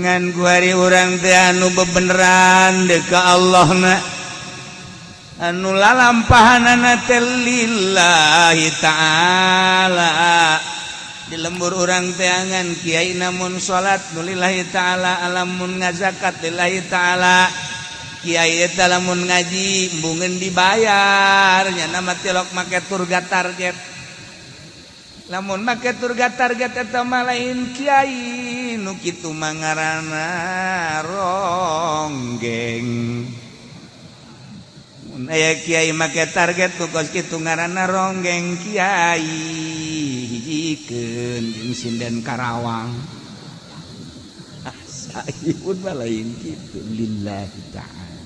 Ngan kuari urang teh anu bebeneran deuk ka Allah na anu lalampahanana teh lillahi ta'ala. Di lembur urang teangan kiai namun salat nu lillahi ta'ala, alamun ngazakat lillahi ta'ala. Kiai eta lamun ngaji embungeun dibayar nya nama tilok make turga target. Lamun make turga target eta mah lain kiai nu kitu mah ngaranna ronggeng. Mun aya kiai make target nu kos kitu ngaranna ronggeng kiai. Hijikeun jeung sinden Karawang. Ah, saipun mah lain kitu lillahi ta'ala.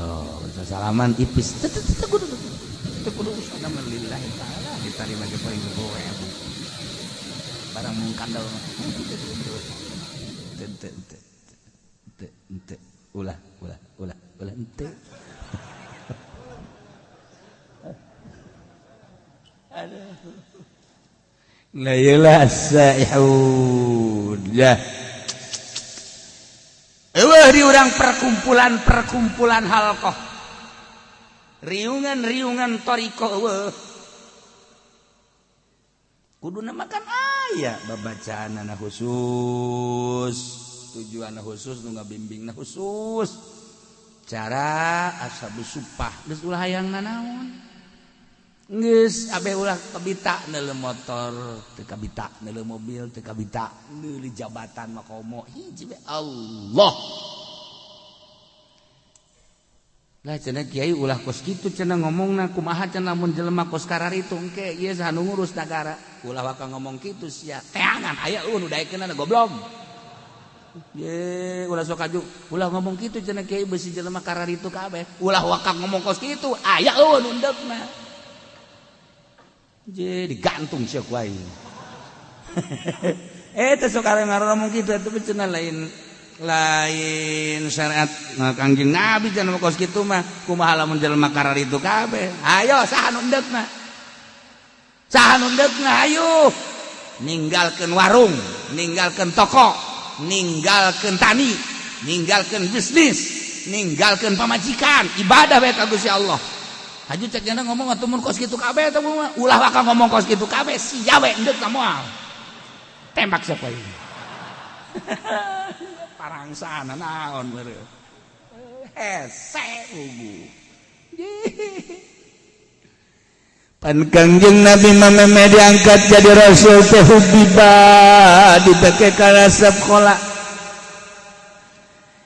Oh, salaman tipis. Teu teu teu kudu teu kudu usahana mah lillahi ta'ala ditarima ge paling 10.000. Barang mung kandel mah. Teu teu teu teu teu ulah ulah ulah ulah henteu. Aduh. La ilah saihun. Ya. Eueuh di urang perkumpulan-perkumpulan halqah. Riungan-riungan thariqah eueuh. Kuduna makan aya babacaanana khusus, tujuanna khusus, nu ngabimbingna khusus. Cara ashabus supah geus ulah hayang nanaon. Geus abe ulah kabita neuleuh motor, teu kabita neuleuh mobil, teu kabita neuleuh jabatan makomo hiji we Allah. Lah cenah kiai ulah kos kitu cenah ngomongna kumaha cenah mun jelema kos kararitu engke ieu saha nu ngurus nagara. Ulah waka ngomong kitu sia. Teangan aya eueuh nu daekeunana goblok. Ye ulah sok aju, ulah ngomong kitu cenah kiai beusi jelema kararitu kabeh. Ulah waka ngomong kos kitu aya eueuh nu endekna. Je digantung sia ku aing. Teh sok ngomong kitu eta cenah lain lain syariat nah, Kangjeng Nabi cenah kos kitu mah kumaha lamun jelema kararitu kabeh. Ayo saha nu endekna? Saha nu endekna ayo. Ninggalkeun warung, ninggalkeun toko, ninggalkeun tani, ninggalkeun bisnis, ninggalkeun pamajikan, ibadah bae ka Gusti Allah. Haju cek jana ngomong atuh mun kos kitu kabeh eta mah ulah waka ngomong kos kitu kabeh sia we endek ka moal. Tembak siapa ini. Parangsana naon meureun. Hese ugu. Pan Kangjeng Nabi mah diangkat jadi rasul teh hubiba dibeke ka sekolah.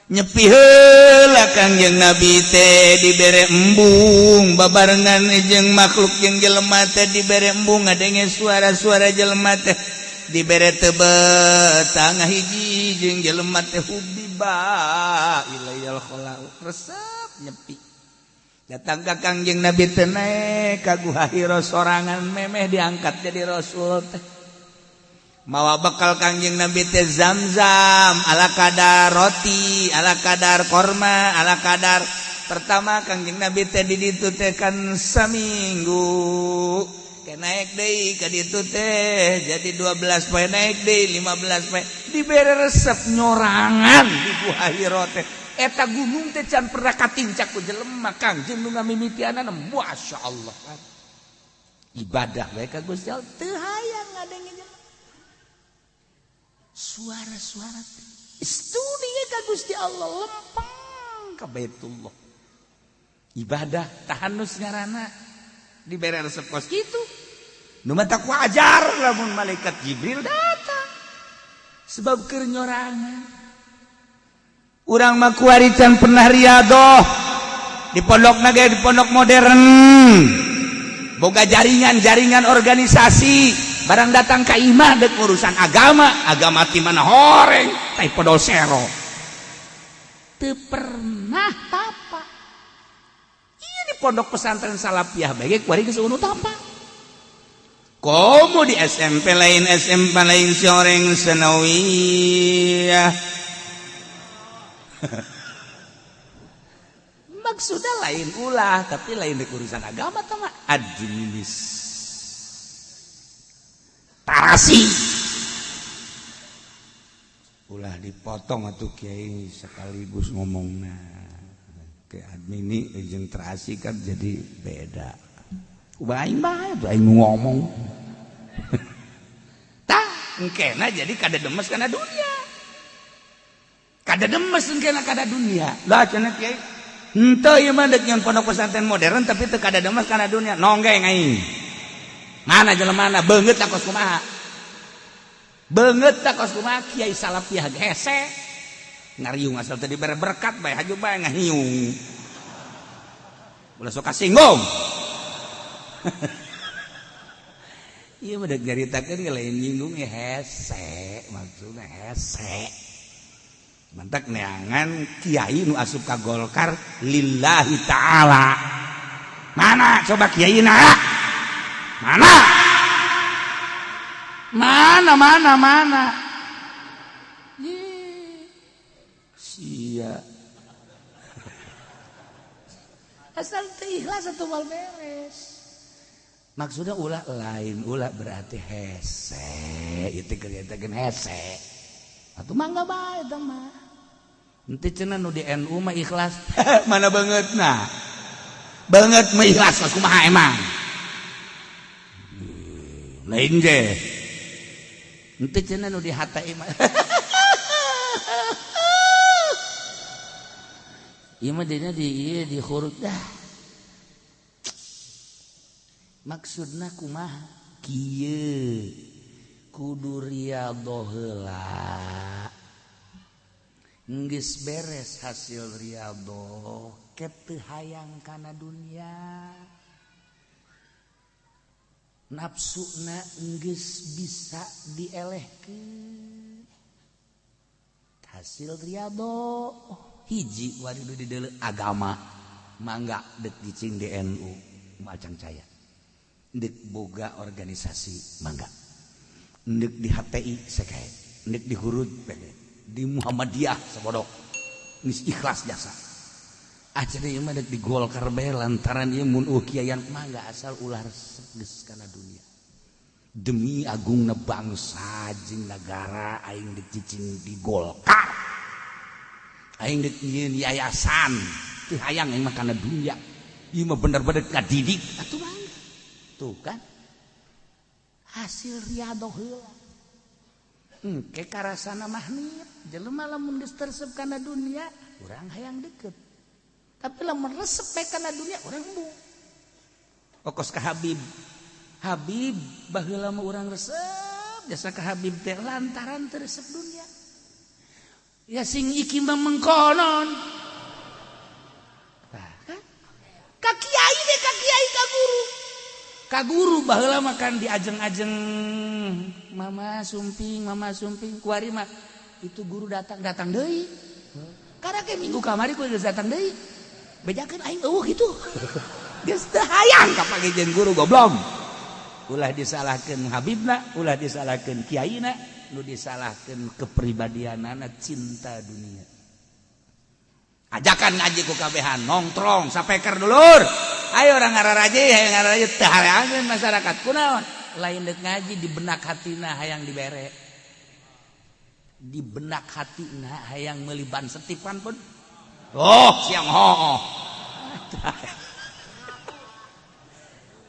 Nyepi heula Kangjeng Nabi teh dibere embung babarengan jeung makhluk jeung jelema teh dibere embung ngadenge suara-suara jelema teh dibere tebet tangah hiji jeung jelema teh hubiba ilayal khala resep nyepi datang ka Kangjeng Nabi teh naek ka Guha Hira sorangan memeh diangkat jadi rasul teh mawa bekal Kangjeng Nabi teh zam-zam ala kadar roti ala kadar korma ala kadar pertama Kangjeng Nabi teh di ditu teh kan saminggu ke naik deui ka ditu teh jadi 12 poe naik deui 15 poe dibere resep nyorangan di Gua Hira teh eta gunung teh can pernah katincak ku jelema Kangjeng nu ngamimitianana masyaallah ibadah bae ka Gusti Allah teu hayang ngadenge jelema suara-suara studi ka Gusti Allah lempeng ka Baitullah ibadah tahanus ngaranna dibere resep kos kitu nu matak wajar lamun malaikat Jibril datang sebab keur nyorangan urang mah kuari can pernah riadoh di pondok ge di pondok modern boga jaringan-jaringan organisasi barang datang ka imah dek urusan agama agama ti mana horeng tai podol sero teu pernah tapa ieu di pondok pesantren Salafiyah bae kuari geus unu tapa komo di SMP lain SMP lain si oreng sanawiyah maksudnya lain ulah tapi lain dek urusan agama tama administrasi ulah dipotong atuh kiai sekaligus ngomongna ke admin ini jeung terasi kan jadi beda. Ubah aing bae tuh aing ngomong. Tah engkena jadi kada demes kana dunia. Kada demes engkena kada dunia. Lah cenah kiai henteu ieu mah deuk nyeun pondok pesantren modern tapi teu kada demes kana dunia. Nonggeng aing. Mana jelemana beungeut kos kumaha? Beungeut kos kumaha kiai salafiyah hese. Ngariung asal teu dibere berkat bae haju bae ngahiung. Ulah sok kasinggung. Ieu mah deuk nyaritakeun lain nyinggung hese, maksudna hese. Mantak neangan kiai nu asup ka Golkar lillahi ta'ala. Mana coba kiai na? Mana? Mana mana mana? Ye. Sia. Asal teu ikhlas atuh moal beres. Maksudnya ulah lain ulah berarti hese, itu kerjakan hese. Atuh mangga bae eta mah. Henteu cenah nu di NU mah ikhlas. Mana beungeutna? Beungeut mah ikhlas kumaha emang? Lain ge. Henteu cenah nu di HTI mah. Ieu mah dina di ieu di khurut dah. Maksudna kumaha? Kieu kudu riyadhoh heula. Geus beres hasil riyadhoh, ke teu hayang kana dunia. Nafsuna geus bisa dielehkeun. Hasil riyadhoh hiji wari nu dideuleu agama mangga deuk cicing di NU macang caya. Ndek boga organisasi mangga, ndek di HTI sekae, ndek di Hurud di Muhammadiyah sabodok geus ikhlas jasa. Acan ieu mah dek di Golkar bae lantaran ieu mun eueuh kiaian mangga asal ulah resep geus kana dunia. Demi agungna bangsa jeung nagara aing dek cicing di Golkar. Aing dek nyieun yayasan teu hayang aing mah kana dunia. Ieu mah bener-bener ngadidik atuh mangga. Tuh kan hasil riyadhoh heula. Engke karasana mahnit jelema lamun geus teresep kana dunia urang hayang deket. Tapi lamun resep bae kana dunia urang embung. Okos ka Habib. Habib baheula mah urang resep jasa ka Habib teh lantaran teu resep dunia. Ya sing iki mah mengkonon. Tah kan? Ka kiai deh ka kiai ka guru. Ka guru baheula mah kan diajeng-ajeng mama sumping kuari mah itu guru datang datang deui. Karena ke minggu kamari ku geus datang deui. Bejakeun aing eueuh kitu. Geus teu hayang ka pagi jeung guru goblok. Ulah disalahkeun habibna, ulah disalahkeun kiaina, nu disalahkeun kepribadianana cinta dunia. Ajakan ngaji ku kabehan nongtrong sapeker dulur. Ayo orang ngararaje, ayo ngararaje teu hareangeun masyarakat kunaon? Lain deuk ngaji di benak hatina hayang dibere. Di benak hatina hayang meuli ban setipan pun. Oh, siang hooh.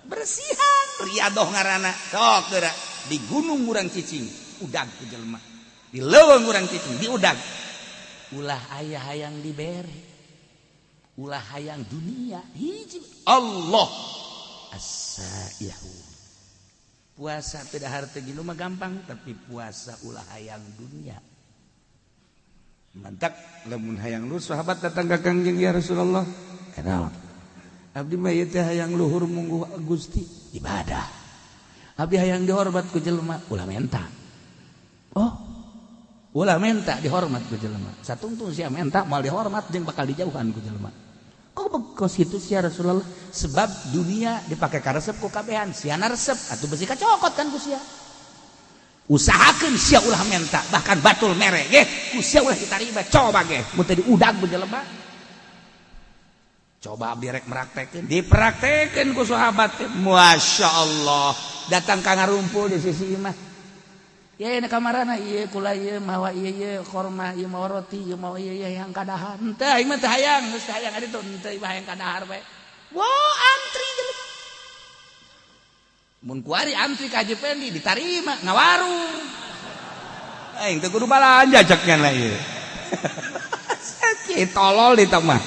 Bersihan riadoh ngaranna. Sok geura di gunung urang cicing, udag ku jelema. Di leuweung urang cicing, di udag. Ulah aya hayang dibere. Ulah hayang dunia hiji Allah as-saihu. Puasa tidak harta gini mah gampang, tapi puasa ulah hayang dunia. Mantak lamun hayang luhur sahabat datang ka Kangjeng ya Rasulullah. Kenal. Abdi mah ieu teh hayang luhur mungguh Gusti ibadah. Abdi hayang dihormat ku jelema ulah menta. Oh, ulah menta dihormat ku jelema. Satungtung sia menta moal dihormat jeung bakal dijauhan ku jelema. Kok bekos itu sia Rasulullah? Sebab dunia dipakai karesep ku kabehan, siana resep atuh besi kacokot kan ku sia. Usahakeun sia ulah menta, bahkan batul mere ge ku sia ulah ditarima. Coba ge mun teu diudag ku jelema. Coba abdi rek meraktekeun, dipraktekeun ku sahabat teh. Masya Allah, datang ka ngarumpul di sisi imah. Ya ini kamarana ieu kula ieu mawa ieu ieu korma ieu mawa roti ieu mawa ieu ieu yang kadahar. Henteu aing mah teu hayang, geus teu hayang ari teu henteu ieu hayang kadahar bae. Wah, antri jelema. Mun kuari antri ka Haji Pendi ditarima ngawarung. Aing teu kudu balanja ceknya lah ieu. Sakit tolol di mah.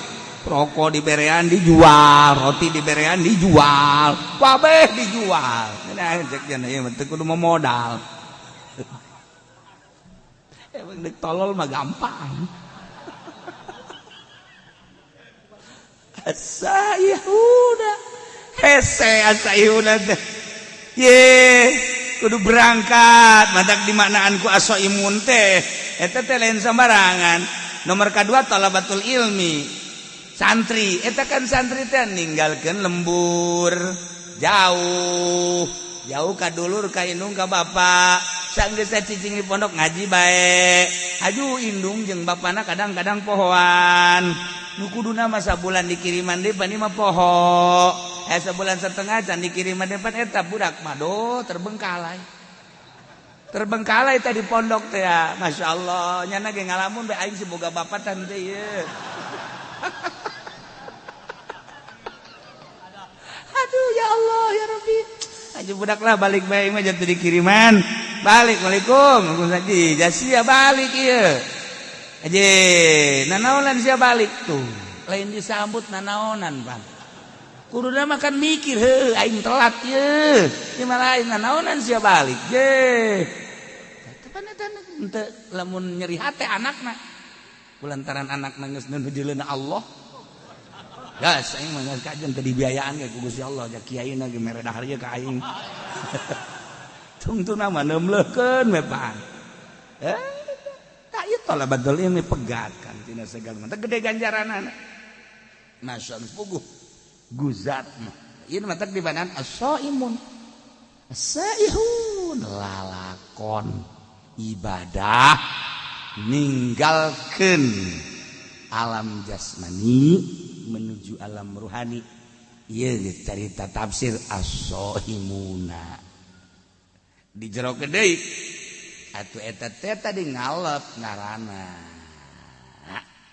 Rokok diberean dijual, roti diberean dijual, kabeh dijual. Nah, ceknya ieu mah teu kudu modal. Emang dek tolol mah gampang. Asa Yahuda. Hese asa Yahuda teh. Ye, kudu berangkat. Matak dimaknaan ku aso imun teh. Eta teh lain sembarangan. Nomor kedua talabatul ilmi. Santri, eta kan santri teh ninggalkeun lembur jauh. Jauh ka dulur ka indung ka bapak. Sanggeus cicing di pondok ngaji bae. Aju indung jeung bapana kadang-kadang pohoan. Nu kuduna mah sabulan dikiriman deui pan mah poho. Sebulan setengah can dikiriman deui pan eta budak mah do terbengkalai. Terbengkalai tadi pondok teh ya. Masya Allah, nyana ge ngalamun bae aing si boga bapak tan teh ieu. Aduh ya Allah ya Rabbi. Aja budak lah balik bae mah jatuh dikiriman. Balik, waalaikum. Haji, sia balik ieu. Haji, nanaonan sia balik tuh. Lain disambut nanaonan, Bang. Kuduna mah kan mikir, heuh aing telat ieu. Ieu mah lain nanaonan sia balik. Je. Tepan eta henteu lamun nyeri hate anakna. Kulantaran anakna geus nuju Allah. Gas aing mah geus kajen teu dibiayaan ge ku Gusti Allah, ja kiaina ge mere dahar ieu ka aing. Tungtuna mah neumleukeun we pan. Tak ieu talabatul ilmi pegat kan tina segala mah gede ganjaranana. Masya Allah puguh guzat mah. Ieu mah teh dibanan as-saimun. As-saihun lalakon ibadah ninggalkeun alam jasmani menuju alam ruhani. Ieu carita tafsir as-saimuna. Di jero deui atuh eta teh tadi ngalep ngaranna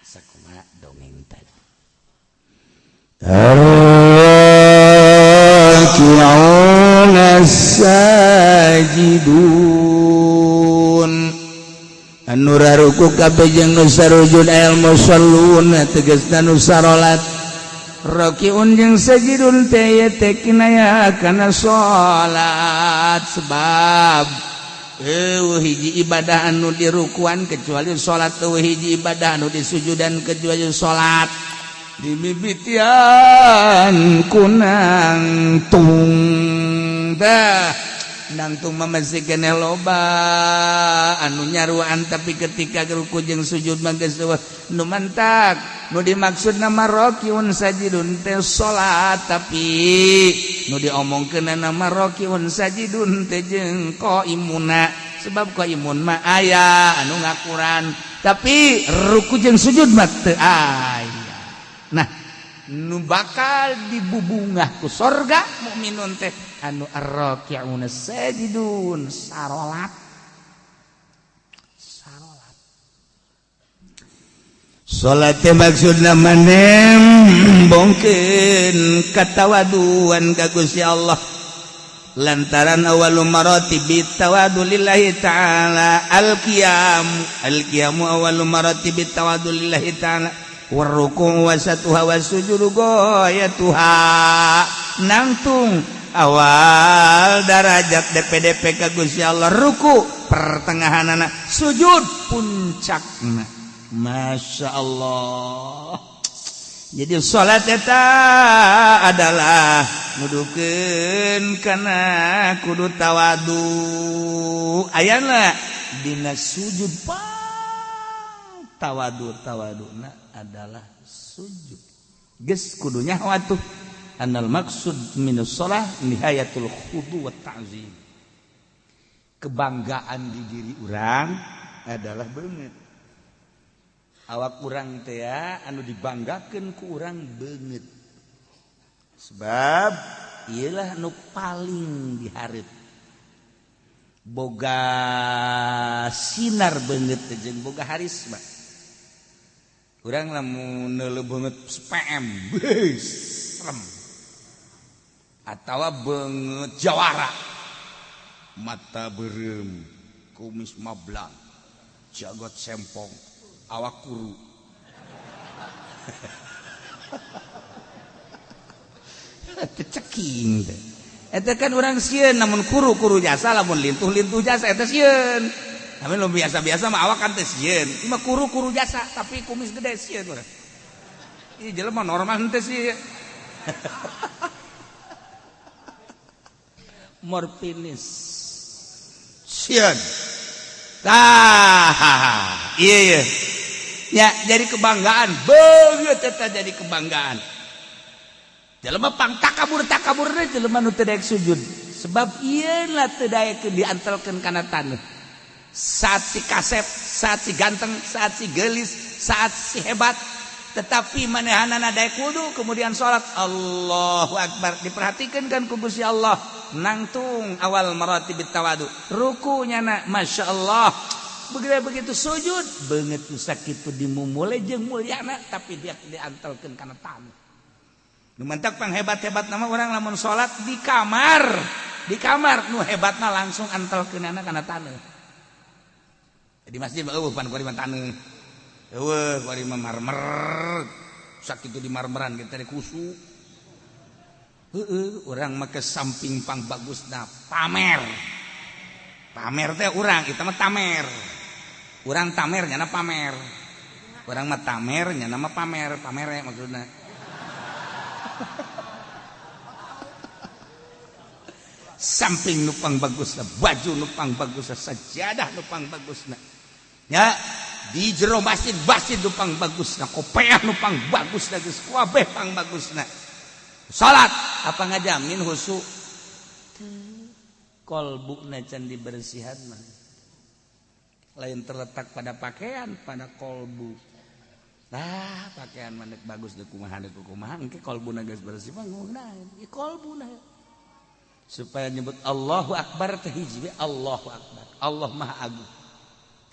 sakumaha dongeng tadi. Arraki'una sajidun anu raruku kabeh jeung nu sarujud al musallun tegasna nu sarolat. Rakiun jeung sajidun teh teh kinaya kana salat sebab eueuh hiji ibadah anu dirukuan kecuali salat, eueuh hiji ibadah anu disujudan kecuali salat. Dimimitian kunang tung dah nangtung mah masih keneh loba anu nyaruan, tapi ketika ruku jeung sujud mah geus eueuh nu mantak. Nu dimaksud nama rokiun sajidun teh salat, tapi nu diomongkeun nama rokiun sajidun teh jeung qaimuna, sebab qaimun mah aya anu ngakuran, tapi ruku jeung sujud mah teu aya. Nah, nu bakal dibubungah ku sorga mukminun teh anu arraki'una sajidun sarolat. Sarolat. Salat teh maksudna manembongkeun katawaduan ka Gusti Allah. Lantaran awalu maratibi tawadu lillahi ta'ala al-qiyam. Al-qiyamu awalu maratibi tawadu lillahi ta'ala. Warruku wasatuha wasujudu goyatuha. Nangtung awal darajat DPDP ka Gusti Allah ruku pertengahanana, sujud puncakna. Masya Allah. Jadi salat eta adalah nudukeun kana kudu tawadu. Ayana dina sujud pang tawadu, tawaduna adalah sujud. Geus kudu nyaho atuh anal maksud minus shalah nihayatul khudu wa ta'zim. Kebanggaan di diri urang adalah beungeut. Awak urang teh anu dibanggakeun ku urang beungeut. Sebab ieulah nu paling dihareup. Boga sinar beungeut teh jeung boga harisma. Urang lamun neuleuh beungeut PM, beuh, serem. Atawa beungeut jawara. Mata beureum, kumis mablang, jagot sempong, awak kuru. Teu ceking teh. Eta kan urang sieun namun kuru-kuru jasa lamun lintuh-lintuh jasa eta sieun. Tapi lu biasa-biasa mah awak kan teh sieun. Ieu mah kuru-kuru jasa tapi kumis gede sieun urang. Ieu jelema normal henteu sih. Morfinis. Sieun. Tah, iya iya. Ya jadi kebanggaan, beungeut eta jadi kebanggaan. Jelema pang takabur-takaburna jelema nu teu daek sujud. Sebab ieu lah teu daek diantelkeun kana taneuh. Saat si kasep, saat si ganteng, saat si geulis, saat si hebat, tetapi manehanana daek wudu kemudian salat Allahu Akbar diperhatikeun kan ku Gusti Allah nangtung awal maratibit tawadu. Rukunya na Masya Allah. Begitu sujud beungeut nu sakitu dimumule jeung mulyana tapi dia diantelkeun kana taneuh. Nu mentak pang hebat-hebat nama orang lamun salat di kamar nu hebatna langsung antelkeunana kana taneuh. Di masjid mah eueuh pan kuari mah taneuh. Eueuh kuari mah marmer. Sakitu di marmeran ge teh kusu. Heueuh urang mah ke samping pang bagusna pamer. Pamer teh urang eta mah tamer. Urang tamer nyana pamer. Urang mah tamer nyana mah pamer, pamere maksudna. Samping nupang bagusna, baju nupang bagusna, sajadah nupang bagusna. Ya, di jero masjid masjid nupang bagusna, kopeah nupang bagusna, geus kabeh pang bagusna. Salat apa ngajamin khusyuk? Kolbuna can dibersihan mah. Lain terletak pada pakaian, pada kolbu. Nah, pakaian manek bagus deuk kumaha deuk kumaha engke kolbuna geus bersih mah ngeunaheun. Ieu kolbuna. Supaya nyebut Allahu Akbar teh hiji Allahu Akbar. Allah Maha Agung.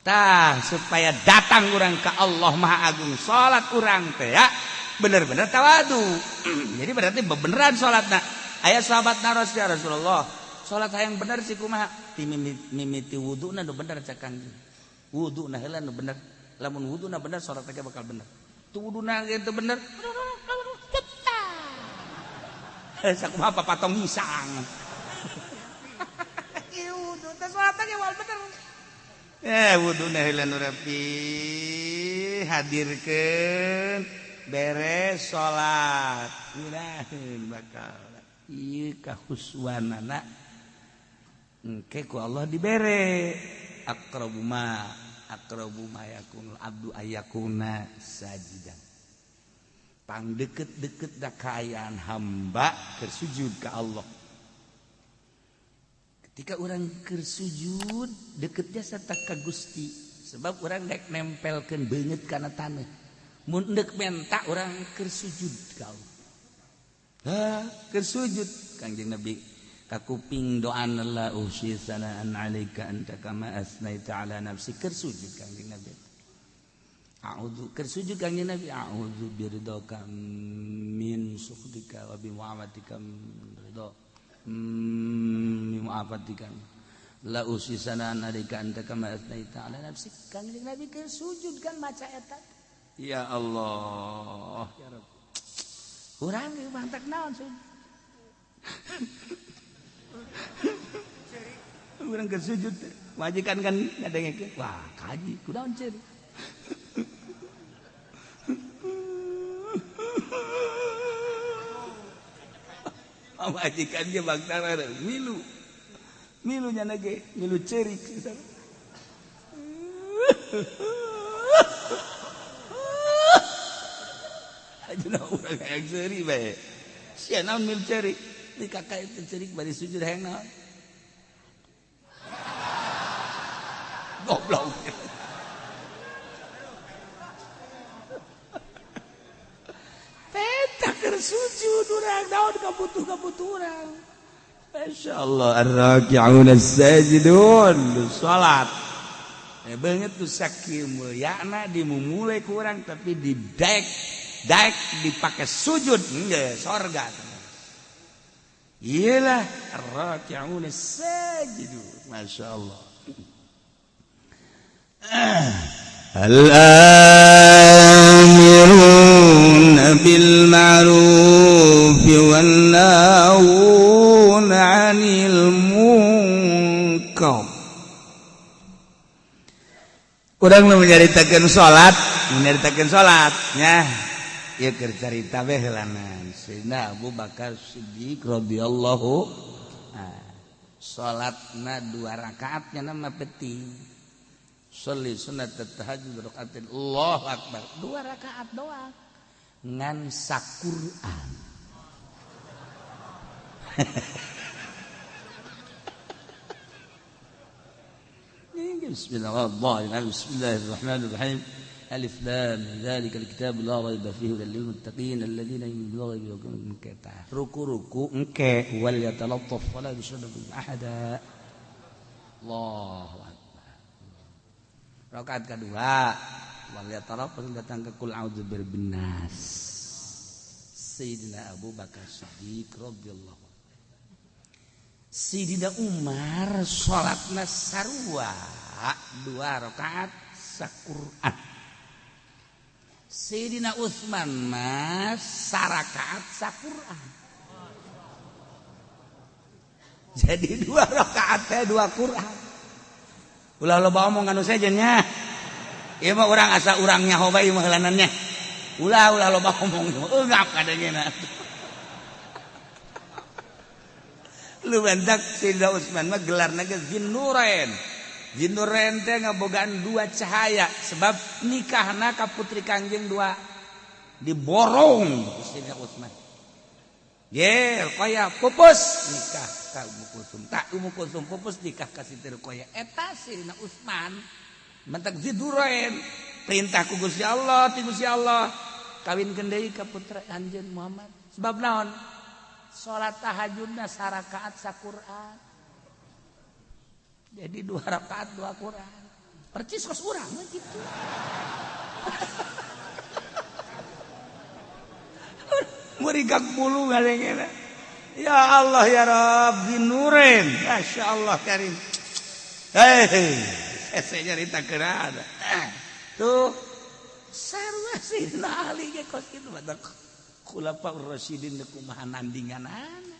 Tah supaya datang urang ka Allah Maha Agung, salat urang teh ya bener-bener tawadu. Jadi berarti bebeneran salatna. Aya sahabat naros ya Rasulullah, salat hayang bener sih kumaha? Ti mimiti wuduna nu bener cak Kangjeng. Wuduna heula nu bener. Lamun wuduna bener salat teh bakal bener. Tu wuduna ge teu bener. Sakumaha papatong hisang. Ieu wudu teh salat ge wal bener. Wuduna heula nu rapi hadirkeun beres salat. Ngeunaheun bakal. Ieu kahuswanana engke ku Allah dibere aqrabu ma yakunul abdu ayakuna sajidan. Pang deket-deket da kaayaan hamba keur sujud ka Allah. Ketika orang keur sujud deket jasa ka Gusti, sebab orang dek nempelkeun beungeut kana taneuh. Mun deuk menta orang keur sujud ka Allah. Ha, keur sujud Kangjeng Nabi kakuping doan la usi sanaan alaika anta kama asnaita ala nafsi keur sujud Kangjeng Nabi. A'udzu keur sujud Kangjeng Nabi a'udzu biridhaka min sukhtika wa bi mu'afatika min ridha min mu'afatika la usi sanaan alaika anta kama asnaita ala nafsi. Kangjeng Nabi keur sujud kan maca eta. Ya Allah ya Rabb. Urang ge mantak naon sujud. Urang keur sujud majikan kan ngadengekeun wah kaji kunaon ceuri. Majikan ge bangsa milu. Milu nya ge milu ceurik. Ajuna urang hayang seuri bae. Sia naon milu ceurik? Di kakak itu ceurik bari sujud hayang naon? Goblok. Peta keur sujud urang naon kabutuh-kabutuh urang. Masya Allah ar-raki'un as-sajidun salat banget tuh sakieu mulyana dimumule kurang tapi didek daek dipakai sujud enggak sorga. Iyalah ar-raki'un as-sajidun. Masya Allah. Al-amiruna bil ma'ruf wan nahuna 'anil munkar. Urang nu nyaritakeun salat, nyaritakeun salat nya. Ieu keur carita we heulanan. Sayyidina Abu Bakar Siddiq radhiyallahu salatna 2 rakaat nya mah penting. Sholli sunat tahajud rakaatin Allahu akbar 2 rakaat doang ngan saquran. Bismillahirrahmanirrahim. Bismillahirrahmanirrahim. Alif lam dzalikal kitab la raiba fihi hudal lil muttaqin alladzina yu'minuna bil ghaibi. Ruku-ruku engke wal yatalattaf wala yushriku ahada. Allahu akbar. Rakaat kedua wal yatalattaf datang ke kul a'udzu birabbin nas. Sayyidina Abu Bakar Siddiq radhiyallahu anhu. Sayyidina Umar salatna sarua 2 rakaat saquran. Sayyidina Utsman mah sarakaat saquran. Jadi 2 rakaat teh 2 Quran. Ulah loba omong anu sejen nya. Ieu mah urang asa urang nyaho bae mah heulanannya. Ulah ulah loba omong eungap kadangena. Lu bentak Sayyidina Utsman mah gelarna ge Zinnurain. Zinnurain teh ngabogaan 2 cahaya sebab nikahna ka putri Kangjeng 2 diborong Sayyidina Utsman. Ye, Ruqayyah pupus nikah ka Ummu Kulsum. Tak Ummu Kulsum pupus nikah ka Siti Ruqayyah. Eta Sayyidina Utsman mentak Zinnurain perintah ku Gusti Allah, ti Gusti Allah kawinkeun deui ka putra anjeun Muhammad. Sebab naon? Salat tahajudna sarakaat saquran. Jadi 2 rakaat 2 Quran. Percis kos urang mah kitu. Murigak bulu ngalengena. Ya Allah ya Rabbi nurin. Masya Allah karim. Hei, saya nyarita kerana. Tuh, sarua Sayyidina Ali ge kos kitu badak. Khulafaur Rasyidin kumaha nandinganana.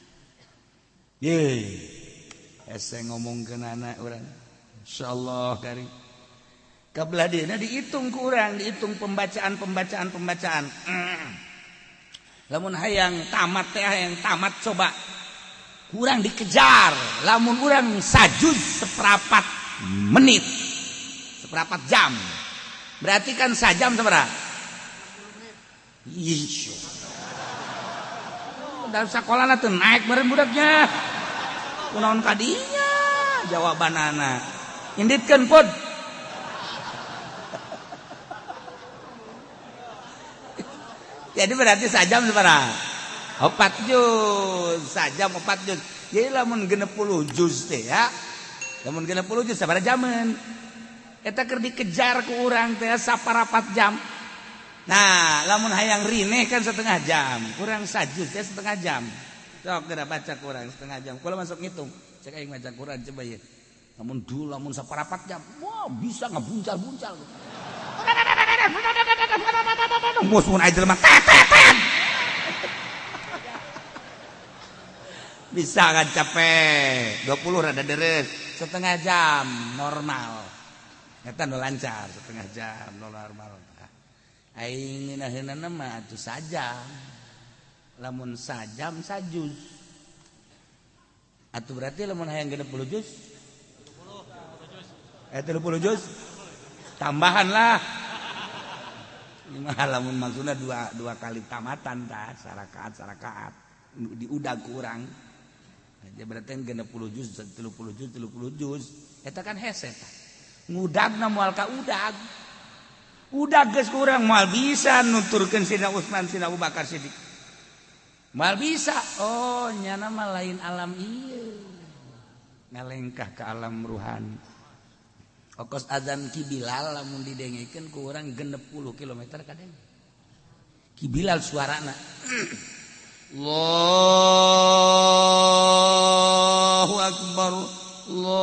Ye. Hese ngomongkeun anak urang. Insyaallah karim. Kabelah dieuna dihitung ku urang, dihitung pembacaan-pembacaan. Lamun hayang tamat teh hayang tamat coba kurang dikejar. Lamun urang sajuz seperempat menit, seperempat jam. Berarti kan sajam sabaraha? Ih. Dalam sekolah tuh naik meureun budaknya. Kunaon kadinya jawabanana. Inditkeun pod. Jadi berarti sajam sabaraha? 4 juz, sajam 4 juz. Jadi lamun 60 juz teh ya. Lamun 60 juz sabaraha jaman? Eta keur dikejar ku urang teh saparapat jam. Nah, lamun hayang rineh kan setengah jam, kurang sajuz teh setengah jam. Sok geura baca kurang setengah jam. Kula masuk ngitung. Cek aing maca Quran coba ya. Lamun dulu lamun saparapat jam, wah bisa ngebuncal-buncal. Mus mun aing jelema tetetet. Bisa kan capek. 20 rada deres, setengah jam normal. Eta nu lancar setengah jam normal. Aing ngeunaheunana mah atuh sajam. Lamun sajam sajuz. Atuh berarti lamun hayang 60 juz? 30 juz. Tambahan lah. Lamun maksudna dua kali tamatan tah sarakaat diudag kurang. Ya berarti 60 juz, 30 juz, 30 juz. Eta kan hese tah. Ngudagna moal ka udag. Udag geus kurang moal bisa nuturkeun Sayyidina Utsman, Sayyidina Abu Bakar Siddiq. Mal bisa. Oh, nyana mah lain alam ieu. Ngalengkah ke alam ruhani. Okos azan Ki Bilal lamun didengekeun ku urang 60 km kadang. Ki Bilal suarana. Allahu akbar. Allahu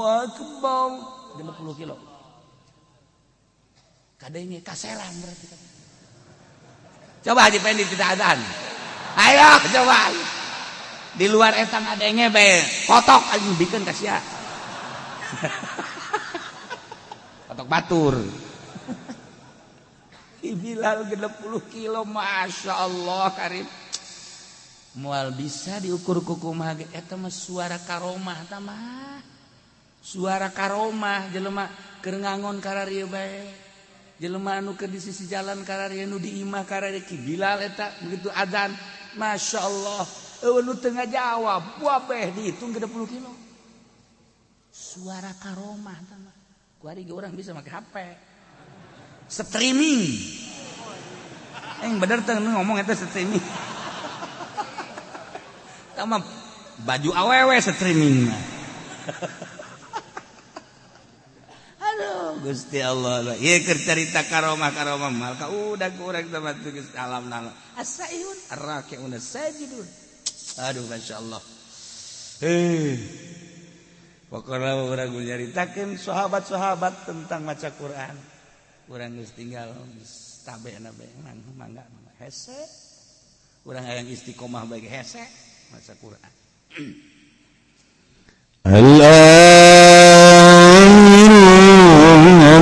akbar. 60 kilo. Kadenge kaserang berarti. Coba Haji Pendi tidak azan. Ayo coba. Di luar eta ngadenge bae. Kotok anjing bikeun ka sia. Kotok batur. Bilal 60 kilo, Masya Allah karim. Moal bisa diukur kukumaha ge eta mah suara karomah ta mah. Suara karomah jelema keur ngangon kararieu bae. Jelema anu keur di sisi jalan kararieu, nu di imah kararieu Ki Bilal eta begitu azan, Masya Allah. Eueuh nu teu ngajawab, wabeh dihitung 60 kilo. Suara karomah ta mah. Kuari ge urang bisa make HP. Streaming. Yang bener teh ngomong eta streaming. Tama baju awewe streaming. Aduh Gusti Allah. Ieu keur carita karomah-karomah mal ka udah kurang sama Gusti alam nala. As-saihun ar-raki'un as-sajidun. Aduh masyaallah. Heh. Pokokna urang nyaritakeun sahabat-sahabat tentang maca Quran. Urang geus tinggal tabe na bae mangga hese. Urang hayang istiqomah bae hese maca Quran. Al-amiruna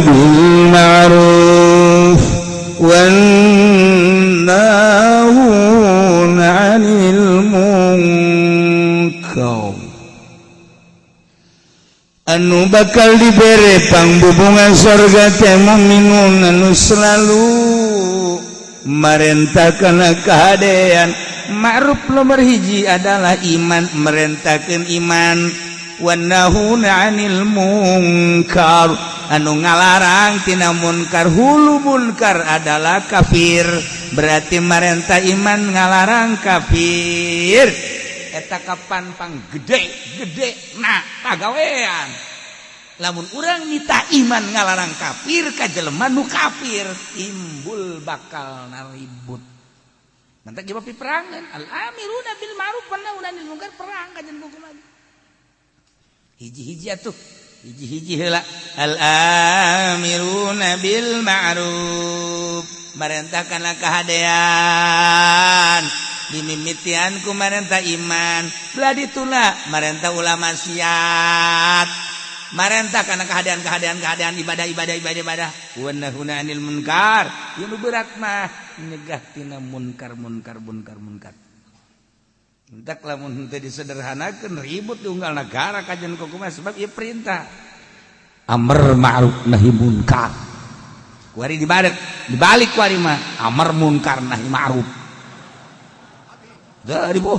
bil ma'ruf wan nahuna 'anil munkar. Anu bakal dibere pangbubungan surga teh mukminun anu selalu marentahkeun kahadean. Ma'ruf nomor hiji adalah iman, merentahkeun iman. Wan nahuna 'anil munkar, anu ngalarang tina munkar. Hulu munkar adalah kafir, berarti marentah iman ngalarang kafir. Eta kapan pang gede-gede nah pagawean. Lamun urang nita iman ngalarang kafir ka jelema nu kafir, timbul bakal naribut. Nanti jawab peperangan. Al amiruna bil ma'ruf wan nahuna 'anil munkar, perang kajian hukum lagi. Hiji-hiji atuh, hiji-hiji heula. Al amiruna bil ma'ruf, marentahkanlah kahadean. Dimimitian ku marentah iman, belah dituna marentah ulah maksiat, marentah karena keadaan keadaan keadaan ibadah ibadah ibadah ibadah. Wan nahuna 'anil munkar, ieu nu berat mah nyegah tina munkar munkar munkar munkar. Entak lamun henteu disederhanakeun ribut di unggal negara kajian kumaha, sebab ieu perintah amar ma'ruf nahi munkar. Kuari dibalik dibalik kuari mah amar munkar nahi ma'ruf. Dari bu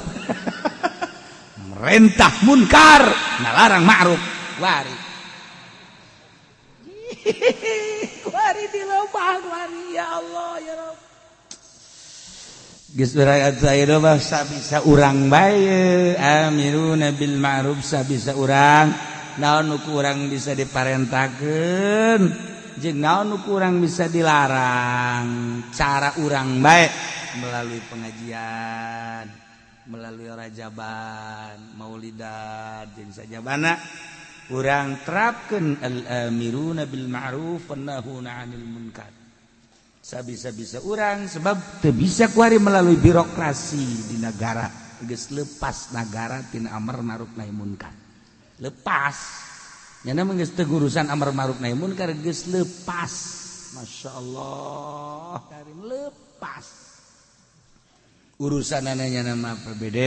merentah munkar ngalarang ma'ruf. Wari kuari di lobang wari, ya Allah ya Rabb. Geus urang saya mah sabisa urang bae amiruna bil ma'ruf, sabisa urang naon nu kurang bisa diparentahkeun jeung naon nu kurang bisa dilarang, cara urang bae melalui pengajian, melalui rajaban, maulidan jeung sajabana urang terapkeun al-amiruna bil ma'ruf wan nahuna 'anil munkar sabisa-bisa urang, sebab teu bisa kuari melalui birokrasi di negara. Geus lepas negara tina amar ma'ruf nahi munkar, lepas nyana mah geus teu urusan amar ma'ruf nahi munkar, geus lepas. Masya Allah karim, lepas urusan ananya nama APBD,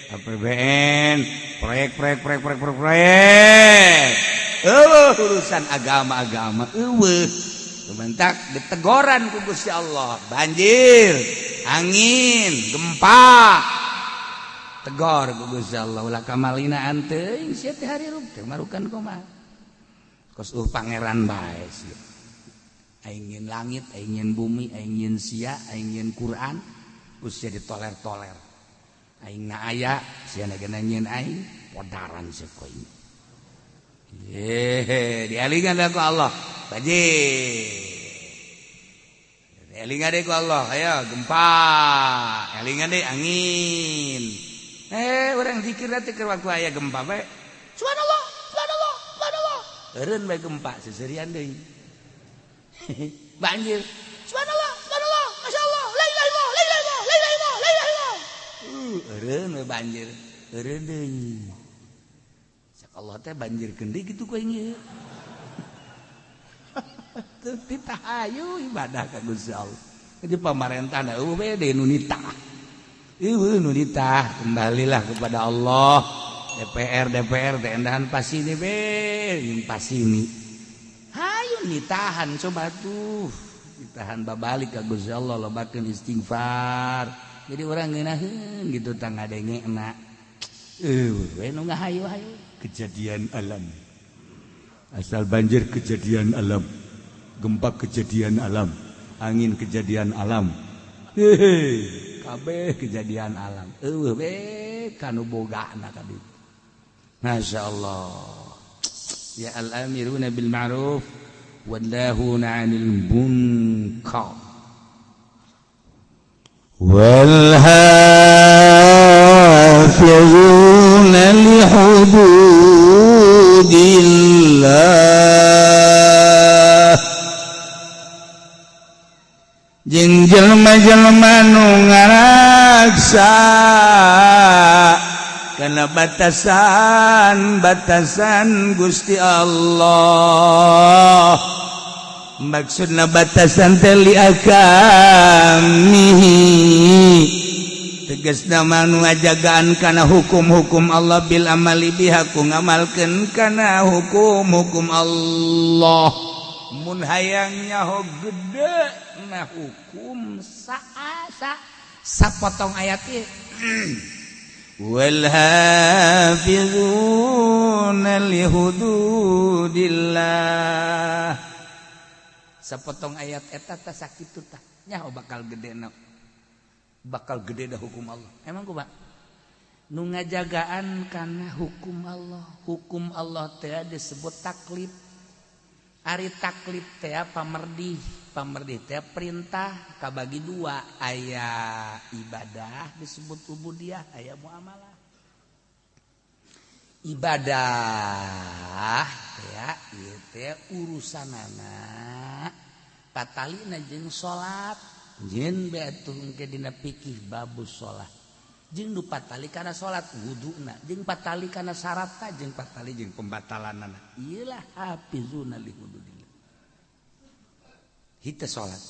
APBN, proyek proyek proyek proyek proyek proyek. Urusan agama-agama eueuh. Bentak ditegoran ku Gusti Allah, banjir, angin, gempa. Tegor ku Gusti Allah, ulah kamalinaan teuing sia teh hari teh marukan kumaha. Kos pangeran bae sia. Aing nyieun langit, aing nyieun bumi, aing nyieun sia, aing nyieun Quran, ku sia ditoler-toler. Aing na aya, sia na nyieun aing, podaran sia ku aing. Yehe, dialingan ku Allah. Banjir. Elingan deh ku Allah, ayo gempa, elingan deh angin. Orang zikir nanti ke waktu aya gempa bae. Subhanallah, subhanallah, subhanallah. Eureun bae gempa seserian deui. Banjir. Subhanallah, subhanallah, masyaallah, la ilaha illallah, la ilaha illallah, la ilaha illallah, la ilaha illallah. Eureun we banjir, eureun deui. Cak Allah teh banjirkeun deui kitu ku aing ieu. Teu ditahayu ibadah ka Gusti Allah. Jadi pamarentah da eueuh we deui nu nitah. Eueuh nu nitah, kembalilah kepada Allah. DPR DPR teh endahan pasini be, jeung pasini. Hayu nitahan coba tuh. Ditahan babalik ka Gusti Allah lobakeun istighfar. Jadi urang ngeunaheun gitu tah ngadengena. Eueuh we nu ngahayu-hayu kejadian alam. Asal banjir kejadian alam, gempa kejadian alam, angin kejadian alam. Hehe, kabeh kejadian alam. Eueuh we kanu bogana ka ditu. Masya Allah. Ya al-amiruna bil ma'ruf wan nahuna 'anil munkar. Wal hafizuna li hududillah. Jeung jelema-jelema nu ngaraksa kana batasan-batasan Gusti Allah. Maksudna batasan teh li ahkamihi, tegasna mah nu ngajagaan kana hukum-hukum Allah bil amali biha ku ngamalkeun kana hukum-hukum Allah. Mun hayang nyaho gede na hukum saasa sapotong ayat ieu. Wal hafizuna li hududillah, sapotong ayat eta tah sakitu tah nyaho bakal gede na, bakal gede dah hukum Allah. Emang kumaha nu ngajagaan kana hukum Allah? Hukum Allah teh disebut taklif. Ari taklif teh pamerdih, pamerdih teh perintah kabagi dua, aya ibadah disebut ubudiyah, aya muamalah. Ibadah ya ieu teh urusanana patalina jeung salat, jeung bae atuh engke dina fikih babus salat. Jeung nu patali kana salat wuduna, jeung patali kana syaratna, jeung patali jeung pembatalanana. Ieulah hafizuna li hududillah. Hita salat.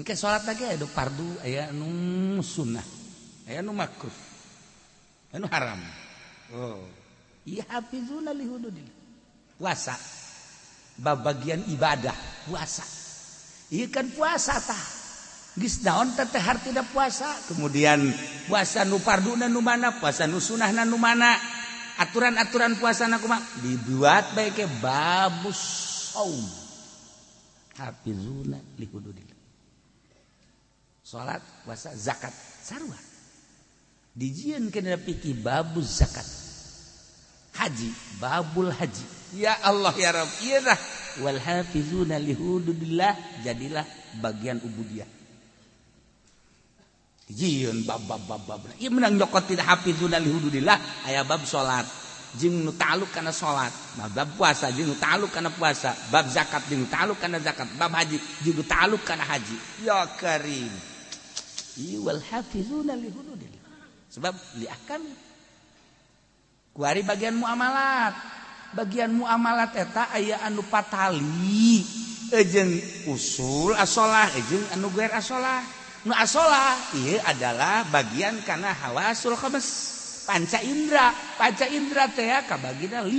Engke salat lagi aya nu fardu, aya nu sunnah, aya nu makruh, aya nu haram. Oh. Ieu hafizuna li hududillah. Puasa babagian ibadah puasa. Ieu kan puasa tah. Geus naon teh hartina puasa? Kemudian puasa nu farduna nu mana, puasa nu sunahna nu mana? Aturan-aturan puasa na kumaha? Dibuat bae ke babus saum. Hafizuna li hududillah. Salat, puasa, zakat sarua. Dijieun kana fikih babus zakat. Haji, babul haji. Ya Allah ya Rabb, ieu dah wal hafizuna li hududillah, jadilah bagian ubudiyah. Jieun bab bab bab bab. Ieu menang nyokot tidak hafizuna li hududillah aya bab salat jeung nu ta'alluq kana salat, bab puasa jeung nu ta'alluq kana puasa, bab zakat jeung nu ta'alluq kana zakat, bab haji jeung nu ta'alluq kana haji. Ya Karim. Ieu wal hafizuna li hududillah. Sebab li ahkam. Kuari bagian muamalat. Bagian muamalat eta aya anu patali jeung usul asolah jeung anu guer asolah. Nu asolah ieu adalah bagian kana hawasul khams, panca indra. Panca indra teh kabagina 5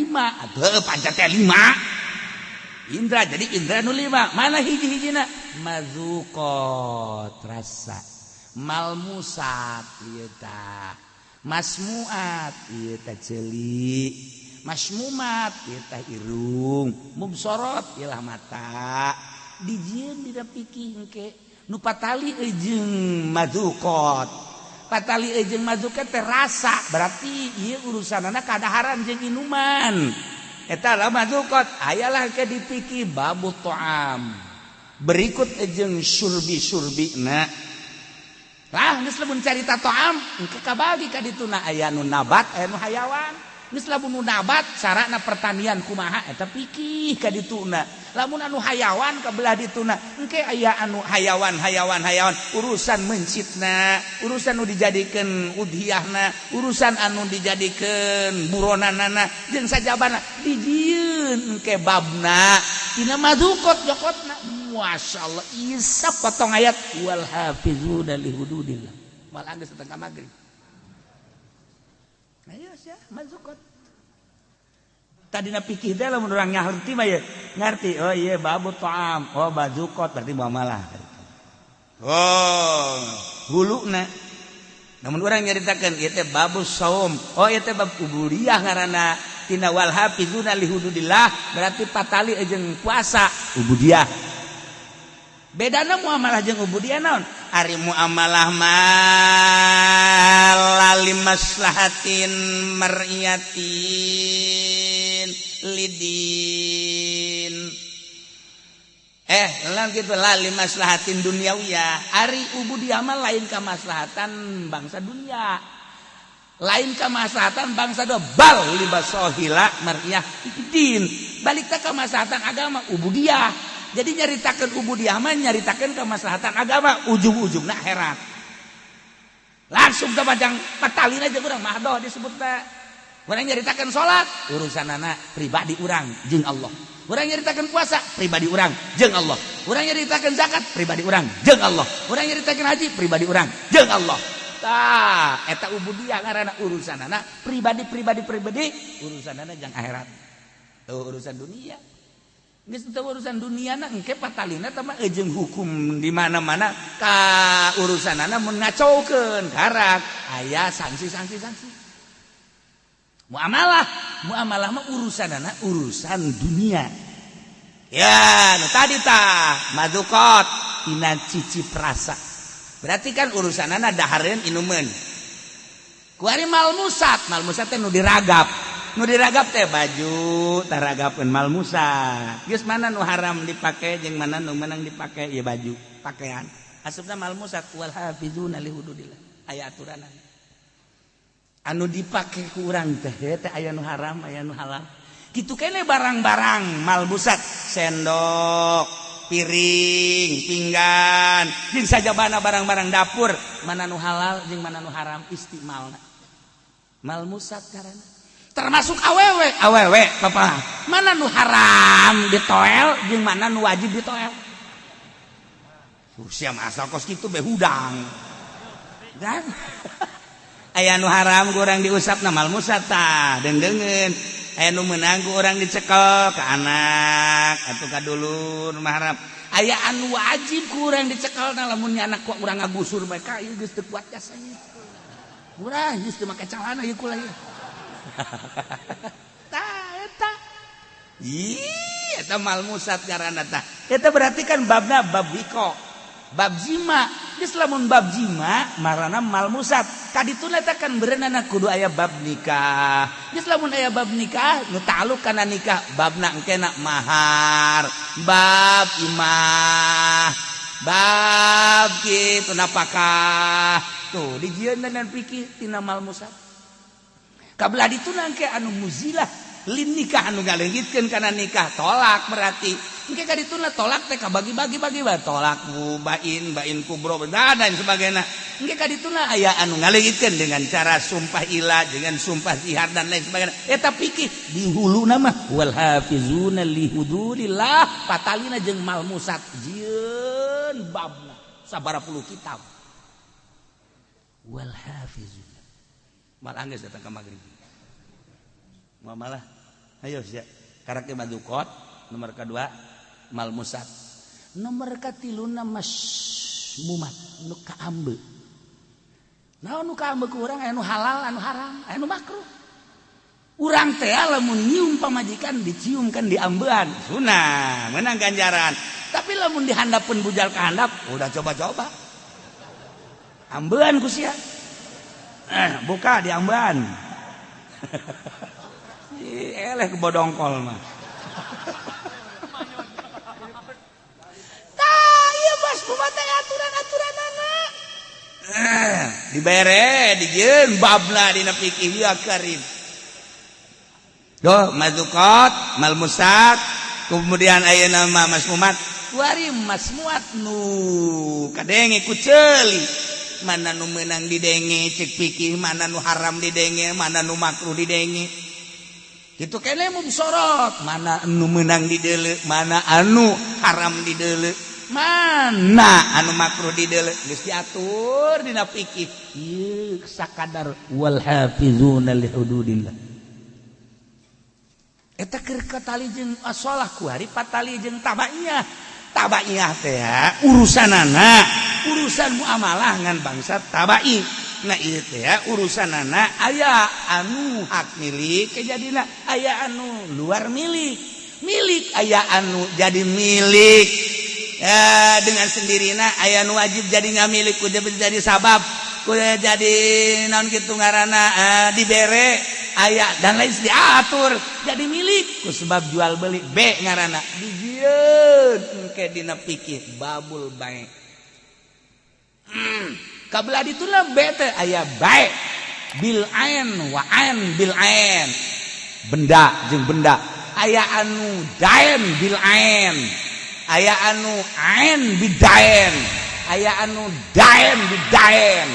atuh, panca teh 5 indra, jadi indra nu 5. Mana hiji-hijina? Mazuqat rasa, malmusat ieu tah, masmuat ieu tah ceuli, masmumat ieu tah irung, mubsorot ieu mata, Dijieun dina fikih engke nu patali jeung madzuqat. Patali jeung madzuqat teh rasa, berarti ieu urusanana kadaharan jeung inuman. Eta lah madzuqat, ayalah ke dipikih babu ta'am. Berikut jeung surbi-surbina. Lah geus lamun carita ta'am engke kabagi ka dituna aya nu nabat, aya nu hayawan. Geus lamun nu nabat carana pertanian kumaha eta pikih ka dituna. Lamun anu hayawan ka belah dituna engke aya anu hayawan hayawan hayawan urusan mencitna, urusan nu dijadikeun udhiyahna, urusan anu dijadikeun buronanana jeung sajabana dijieun engke babna tina madukot jokotna. Masyaallah isap potong ayat wal hafizuna li hududillah. Malah geus datang ka magrib. Ayo sia mazukot. Tadina pikir teh lamun urang ngarti mah ye, ngarti. Oh iya babu ta'am, oh bazukot berarti muamalah. Oh, huluna. Namun urang nyaritakeun ieu teh babu saum. Oh ieu teh bab ubudiyah ngaranna. Tina wal hafizuna li hududillah berarti patali jeung puasa ubudiyah. Bedana muamalah jeung ubudiyah naon? Ari muamalah mah lali maslahatin mar'iyatin lidin. Lan kitu lali maslahatin duniawiyah. Ari ubudiyah mah lain kamaslahatan bangsa dunia. Lain kamaslahatan bangsa do bal libasohila mar'iyah din. Balik teh kamaslahatan agama ubudiyah. Jadi nyaritakeun ubudiyah mah nyaritakeun kemaslahatan agama ujung-ujungna akhirat. Langsung ke majang patalin aja urang mahdoh disebutna. Urang nyaritakeun salat urusanana pribadi urang jeung Allah. Urang nyaritakeun puasa pribadi urang jeung Allah. Urang nyaritakeun zakat pribadi urang jeung Allah. Urang nyaritakeun haji pribadi urang jeung Allah. Tah, eta ubudiyah ngaranna urusanana pribadi pribadi pribadi urusanana jang akhirat. Tuh urusan dunia. Geus teu urusan dunia na engke patalina teh mah jeung hukum di mana-mana ka urusanana mun ngacaukeun karak aya sanksi-sanksi sanksi. Muamalah, muamalah mah urusanana urusan dunia. Ya, nu tadi tah madukot tina cicip rasa. Berarti kan urusanana dahareun inumeun. Kuari malmusat, malmusat teh nu diragap. Nu diragap teh baju taragapeun malmusat. Geus mana nu haram dipake jeung mana nu menang dipake ieu baju, pakaian. Asupna malmusat wal hafizuna li hududillah. Aya aturanana. Anu dipake ku urang teh teh aya nu haram, aya nu halal. Kitu kene barang-barang malmusat, sendok, piring, pinggan, jeung sajabana barang-barang dapur, mana nu halal jeung mana nu haram istimalna. Malmusat karana. Termasuk awewe, awewe papa. Mana nu haram ditoel jeung mana nu wajib ditoel. Sia asal kos kitu be hudang. Dan aya nu haram ku urang diusapna malmusat tah, deungdeungeun. Aya nu meunang ku urang dicekel ka anak atuh ka dulur mah haram. Aya anu wajib ku urang dicekel na lamun nya anak ku urang ngagusur bae ka ieu geus teu kuat jasanya. Urang geus teu make calana ieu kula ieu. Tah eta. Ih, eta malmusat ngaranna tah. Eta berarti kan babna bab wiko. Bab zima. Geus lamun bab zima marana malmusat. Kadituna teh kan berenana kudu aya bab nikah. Geus lamun aya bab nikah nu ta'alluq kana nikah babna engkena mahar, bab imah, bab kitu napakah. Tuh dijieun dan pikir tina malmusat. Kabelah dituna engke anu muzilah lin nikah anu ngaleungitkeun kana nikah tolak berarti. Engke ka dituna tolak teh kabagi-bagi bagi bae tolak bain bain kubro dan lain sebagainya. Engke ka dituna aya anu ngaleungitkeun dengan cara sumpah ila dengan sumpah zihar dan lain sebagainya. Eta pikir di huluna mah wal hafizuna li hududillah patalina jeung malmusat jieun babna sabaraha puluh kitab. Wal hafizuna malah geus datang ka magrib. Muamalah. Ayo sia. Karakter madukot nomor kedua malmusat. Nomor katiluna masmumat nu kaambe. Naon nu kaambe ku urang aya nu halal, anu haram, aya nu makruh. Urang teh lamun nyium pamajikan dicium kan diambean. Sunah, menang ganjaran. Tapi lamun dihandapun bujal ke handap, udah coba-coba. Ambean ku sia. Buka di ambean. Eleh ke bodongkol mah. Tah, ieu bos kumaha aturan-aturan anak. Dibere dijieun babna dina fikih ya karim. Doh, mazukot, malmusat, kemudian aya nama masmumat, kuari masmuat nu kadenge ku ceuli. Mana nu meunang didenge cek fikih, mana nu haram didenge, mana nu makruh didenge. Kitu kene mubsorot, mana anu meunang dideuleu, mana anu haram dideuleu, mana anu makruh dideuleu, geus diatur dina fikih. Ieu sakadar wal hafizuna li hududillah. Eta keur katali jeung asolah kuari patali jeung tabaiyah. Tabaiyah teh urusanana, urusan muamalah ngan bangsa tabai. Nah ieu teh urusanana aya anu hak milik kejadina, aya anu luar milik. Milik aya anu jadi milik. Ya, dengan sendirina aya nu wajib jadi ngamilik kudu jadi sabab, kudu jadi naon kitu ngaranna dibere aya dan lain diatur jadi milik ku sebab jual beli B ngaranna dijieun engke dina fikih babul bai. Kabelah dituna B teh aya bai bil ain wa ain bil ain, benda jeung benda, aya anu dain bil ain, aya anu ain bidain, aya anu dain bidain.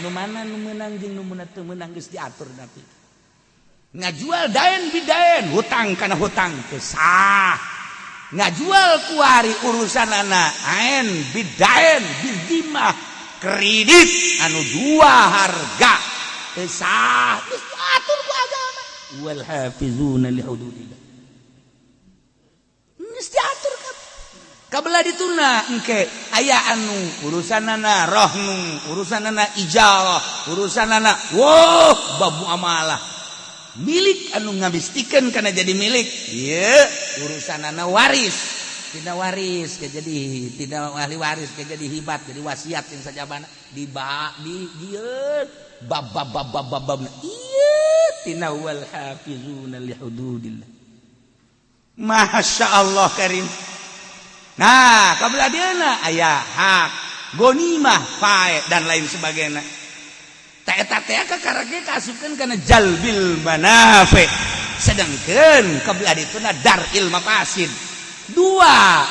Nu mana nu meunang jeung nu teu meunang geus diatur nanti. Ngajual dain bidain, hutang kana hutang teu sah. Ngajual kuari urusan anak ain bidain bidimah, kredit anu dua harga teu sah, geus diatur ku agama. Wal hafizuna li hududillah, geus diatur kan. Kabelah dituna engke aya anu urusanana rohnu, urusanana ijarah, urusanana wow bab muamalah milik anu ngabistikeun kana jadi milik ieu urusanana waris, tidak waris ke jadi tidak ahli waris ke jadi hibat, jadi wasiat yang sajabana di ba di dieu bab bab bab bab bab bab ieu tina wal hafizuna li hududillah. Masya Allah karim. Nah, kabelah dieuna aya hak gonimah, fae dan lain sebagainya. Tak eta teh kakara ge kaasupkeun kana jalbil manafi. Sedangkan kabelah dituna dar'il mafasid. Dua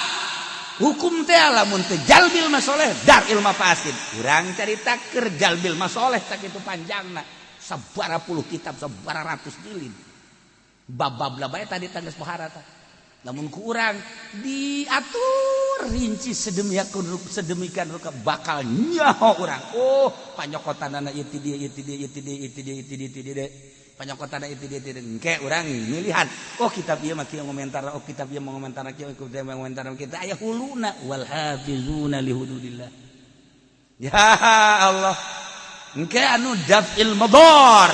hukum teh lamun teu jalbil masoleh, dar'il mafasid. Urang carita keur jalbil masoleh tak kitu panjangna. Sabara puluh kitab, sabara ratus jilid. Bab-bab lah bae tadi tangges pohara tah. Namun kurang diatur rinci sedemikian sedemikian rupa bakal nyaho urang. Oh, panyokotanana ieu ti dieu, ieu ti dieu, ieu ti dieu, ieu ti dieu, ieu ti dieu, ti dieu. Panyokotanana ieu ti dieu, ti dieu. Engke urang milihan. Oh, kitab ieu mah kieu ngomentar, oh kitab ieu mah ngomentar kieu, kitab ieu mah ngomentar kieu. Aya huluna wal hafizuna li hududillah. Ya Allah. Engke anu daf'il madar.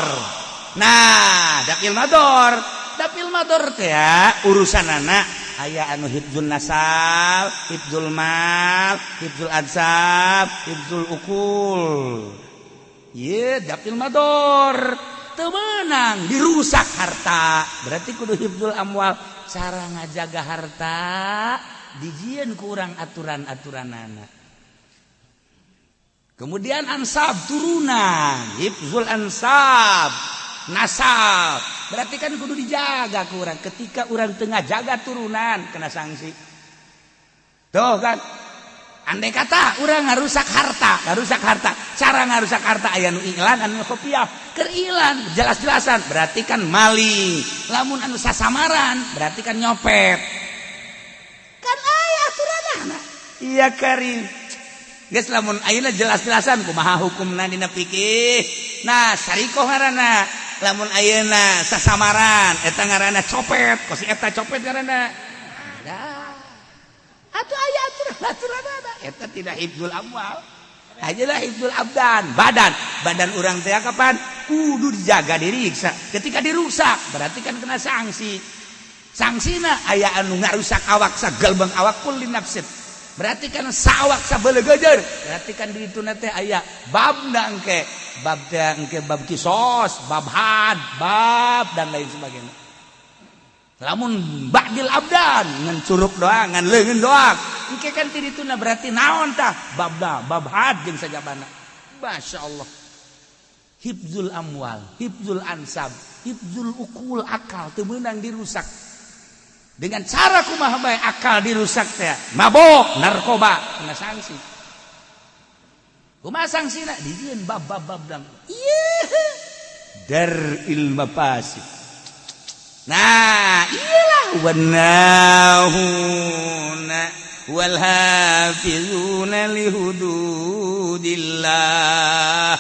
Nah, daf'il madar. Daf'il madar teh urusan anak aya anu hifdzul nasab, hifdzul mal, hifdzul ansab, hifdzul ukul. Ye, daf'il madar teu meunang dirusak harta. Berarti kudu hifdzul amwal. Cara ngajaga harta dijieun ku urang aturan-aturanana. Kemudian ansab turunan, hifdzul ansab, nasab. Berarti kan kudu dijaga ku urang. Ketika urang tengah jaga turunan kena sanksi. Tuh kan. Andai kata urang ngarusak harta, ngarusak harta. Cara ngarusak harta aya nu iklan, anu kopiah. Keur ilan jelas-jelasan berarti kan maling. Lamun anu sasamaran berarti kan nyopet. Kan aya aturanana. Iya karim. Geus lamun ayeuna jelas-jelasan kumaha hukumna dina fikih. Nah, sarikoh ngaranna. Lamun ayeuna sasamaran eta ngaranna copet, kos eta copet ngaranna. Nah, atuh aya aturan-aturanana. Eta tidak hifdzul amwal. Ajalah hifdzul abdan, badan. Badan urang teh kapan kudu dijaga, diriksa. Ketika dirusak berarti kan kena sanksi. Sanksina aya anu ngarusak awak sagalbang awak kulli nafsin. Berarti kan sawak sabelegejer. Berarti kan di itu teh aya babna engke, bab teh engke bab kisos, bab had, bab dan lain sebagainya. Lamun ba'dil abdan ngan curug doang, ngan leungeun doang. Engke kan ti dituna berarti naon tah? Babna, bab had jeung sajabana. Masya Allah. Hifzul amwal, hifzul ansab, hifzul ukul, akal teu meunang dirusak. Dengan cara kumaha bae akal dirusak teh, mabok, narkoba, kena sanksi. Kumaha sanksina? Dijieun bab bab bab dang. Ieu dar'il mafasid. Nah, iyalah wanahuna wal hafizuna lihududillah,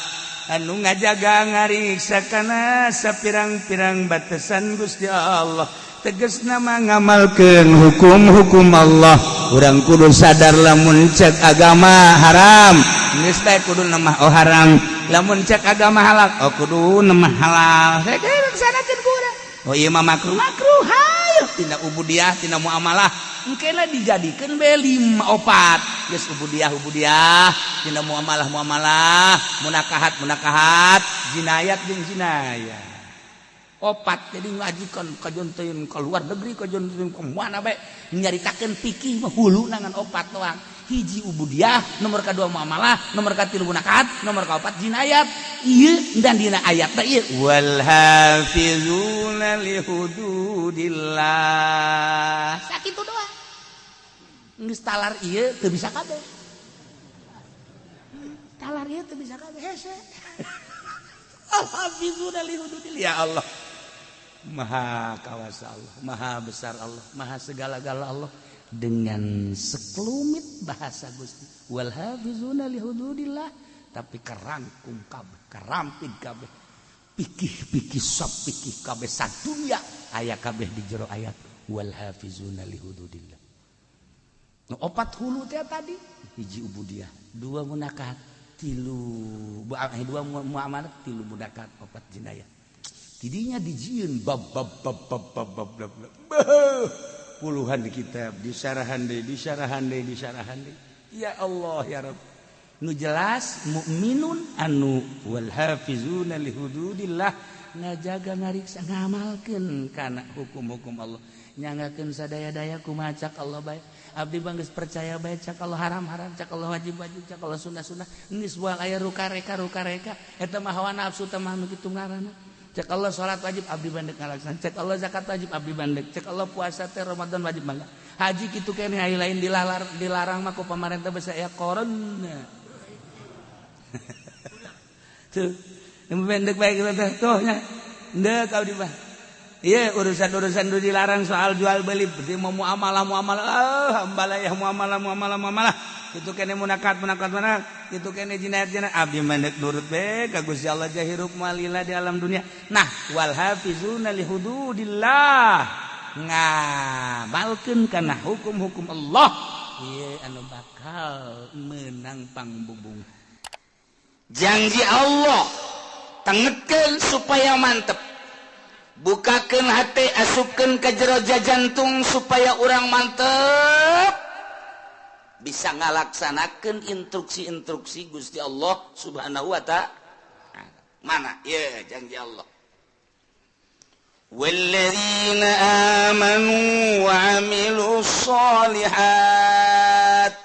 anu ngajaga ngariksa kana sapirang-pirang batasan Gusti Allah, tegas nama ngamalkeun hukum-hukum Allah. Urang kudu sadar lamun cek agama haram geus bae kudu nemah oh haram, lamun cek agama halal oh kudu nemah halal. Laksanakeun ku urang. Oh ieu mah makruh, makruh hayu tina ubudiah, tina muamalah engkena dijadikeun be lima opat geus ubudiah ubudiah, tina muamalah muamalah, munakahat munakahat, jinayat jeung jinayat opat. Jadi ngajikan kajonteun ke luar negeri, kajonteun ke mana bae, nyaritakeun fikih mah hulu nangan opat doang: hiji ubudiah, nomor kedua muamalah, nomor katilu munakahat, nomor kaopat jinayat. Ieu dan dina ayat teh ieu wal hafizuna li hududillah, sakitu doang. Geus talar ieu teu bisa kabeh, talar ieu teu bisa kabeh hese. Al hafizuna li hududillah. Ya Allah, maha kawasa Allah, maha besar Allah, maha segala-gala Allah. Dengan sekelumit bahasa Gusti wal hafizuna li hududillah, tapi kerangkum kabeh, kerampit kabeh, pikih-pikih sop pikih kabeh sadunya aya kabeh di jero ayat wal hafizuna li hududillah. Nu opat hulu teh tadi: hiji ubudiah, dua munakahat, tilu dua muamalah, tilu munakahat, opat jinayah. Tidinya dijieun bab bab bab bab bab bab bab, bab. Puluhan kitab disarahan deui, disarahan deui, disarahan deui. Ya Allah, ya Rabb. Nu jelas mukminun anu wal hafizuna li hududillah, ngajaga ngariksa ngamalkeun kana hukum-hukum Allah, nyanggakeun sadaya-daya kumaha cak Allah bae. Abdi bang geus percaya bae, cak Allah haram haram, cak Allah wajib wajib, cak Allah sunnah sunnah. Geus buang aya rukareka rukareka, eta mah hawa nafsu teh mah nu kitu ngaranna. Cek Allah salat wajib, abdi bandek ngalaksan. Cek Allah zakat wajib, abdi bandek. Cek Allah puasa teh Ramadan wajib, bangga. Haji kitu keneh, aya lain dilalar dilarang mah ku pamarentah basa aya corona tuh yang pendek baik teh tuh nya ndek abdi mah. Iya, urusan-urusan itu dilarang soal jual beli, berarti mau muamalah muamalah, ah hambalayah muamalah muamalah muamalah itu kene munakat munakat mana itu kene jinayat jinayat, abdi mandek nurut be ka Gusti Allah, jahirup malila di alam dunia. Nah, wal hafizuna li hududillah, ngamalkeun kana hukum-hukum Allah, ieu anu bakal menang pangbubung. Janji Allah tengetkeun supaya mantep, bukakeun hati, asupkeun ke jero jantung supaya urang mantep bisa ngalaksanakeun instruksi-instruksi Gusti Allah Subhanahu wa ta'ala. Mana ya janji Allah? والذين آمنوا وعملوا الصالحات.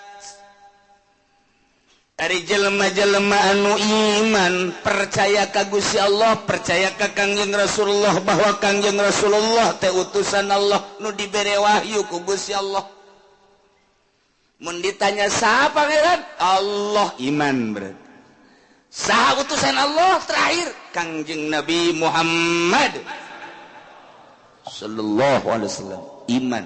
Ari jelema-jelema anu iman, percaya ka Gusti Allah, percaya ka Kangjeng Rasulullah, bahwa Kangjeng Rasulullah teh utusan Allah nu dibere wahyu ku Gusti Allah. Mun ditanya saha pangeran Allah, iman berarti. Saha utusan Allah terakhir? Kangjeng Nabi Muhammad sallallahu alaihi wasallam, iman.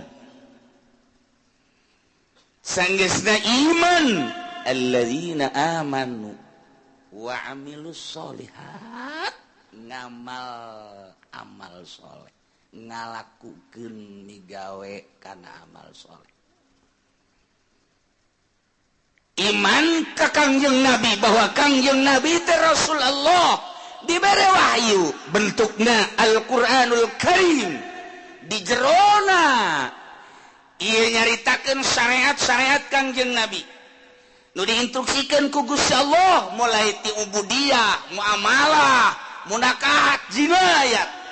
Sanggeusna iman, alladzina amanu wa amilus solihat, ngamal amal soleh, ngalakukeun migawe kana amal soleh. Iman ka Kangjeng Nabi bahwa Kangjeng Nabi teh Rasul Allah, dibere wahyu bentukna Al-Qur'anul Karim. Di jerona ieu nyaritakeun syariat-syariat Kangjeng Nabi nu diinstruksikeun ku Gusti Allah mulai ti ubudiyah, muamalah, munakahat, jinayat.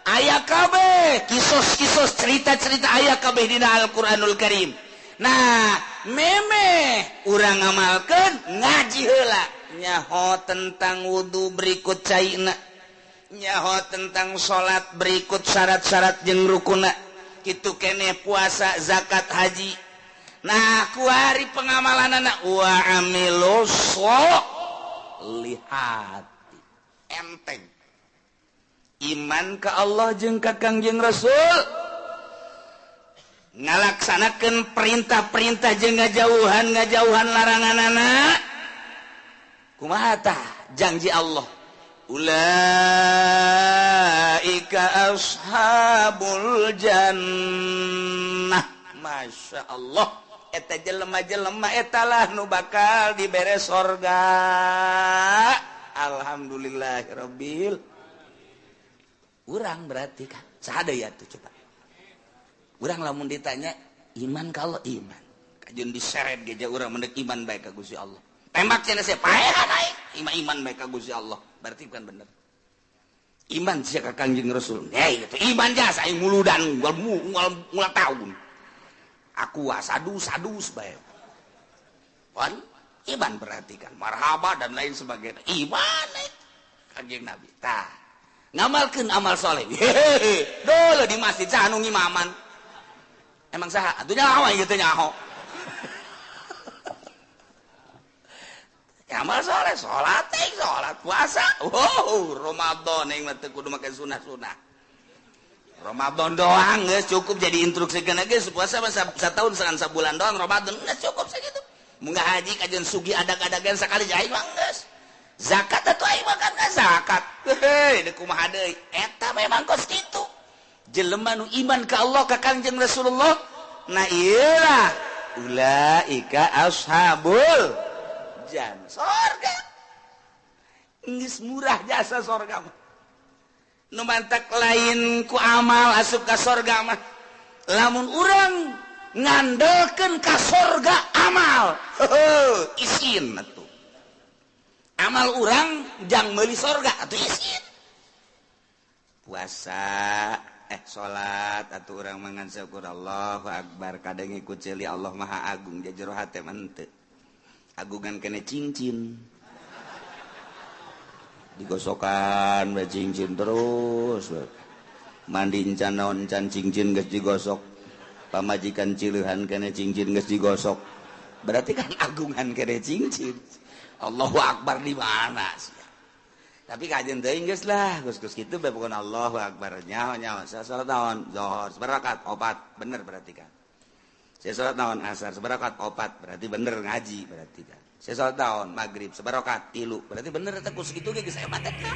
Aya kabeh kisos-kisos cerita-cerita aya kabeh dina Al-Qur'anul Karim. Nah, memeh urang ngamalkeun ngaji heula nyaho tentang wudu berikut caina, nyaho tentang salat berikut syarat-syarat jeung rukuna, kitu keneh puasa, zakat, haji. Nah, kuari pengamalanana wa amilus solihati. Enteng. Iman ka Allah jeung ka Kangjeng Rasul, ngalaksanakeun perintah-perintah jeung ngajauhan laranganana. Kumaha tah janji Allah? Ulaika ashabul jannah. Masya Allah, eta jelema-jelema etalah nu bakal dibere sorga. Alhamdulillahirabbil. Urang berarti kan saha deui atuh coba. Urang lamun ditanya iman kalau iman, kajeun diseret ge urang mendek iman bae ka Gusti Allah. Tembak cenah sia paehan aing, iman bae ka Gusti Allah. Berarti bukan bener. Iman sia ka Kangjeng Rasul. Hei, itu iman jasa aing muludan ngual tahun. Aku sadu-sadus bae. Wan iman berarti kan marhaba dan lain sebagainya. Iman Kangjeng Nabi. Tah, ngamalkeun amal soleh. Hehehe, dulu di masjid saha nu ngimaman. Emang saha? Atuh nyaho ieu teh nyaho. Amal soleh, salat teh, salat puasa. Wow, Ramadan yang mah teu kudu make sunah-sunah. Ramadan doang geus cukup jadi instruksikeun geus puasa mah satahun sangan sabulan doang Ramadan geus cukup sakitu. Munggah haji kajian sugi adag-adagan sakali aing mah geus. Zakat atuh aing mah kan zakat. Heuh, deuk kumaha deui? Eta memang kos kitu. Jelema nu iman ka Allah ka Kangjeng Rasulullah, nah iyalah ulaika ashabul jannah. Sorga. Geus murah jasa sorga mah. Nu mantak lain ku amal asup ka sorga mah. Lamun urang ngandelkeun ka sorga amal, heuh, isin atuh. Amal urang jang meuli sorga atuh isin. Puasa, salat atuh urang mangan syukur Allahu akbar kadang ngikut ceuli Allah Maha Agung jero hate mah henteu. Agungan kene cincin. Digosokan we cincin terus. Mandi encan naon encan cincin geus digosok. Pamajikan cileuhan kene cincin geus digosok. Berarti kan agungan kene cincin. Allahu akbar di mana sih? Tapi kajian teuing geus lah, geus-geus kitu bae pokona Allahu akbar. Nyaho-nyaho salat naon? Zuhur sabarakat opat, bener berarti kan. Saya salat naon? Asar sabarakat opat, berarti bener ngaji berarti kan. Saya salat naon? Maghrib sabarakat tilu, berarti bener eta kus kitu ge geus hebat eta.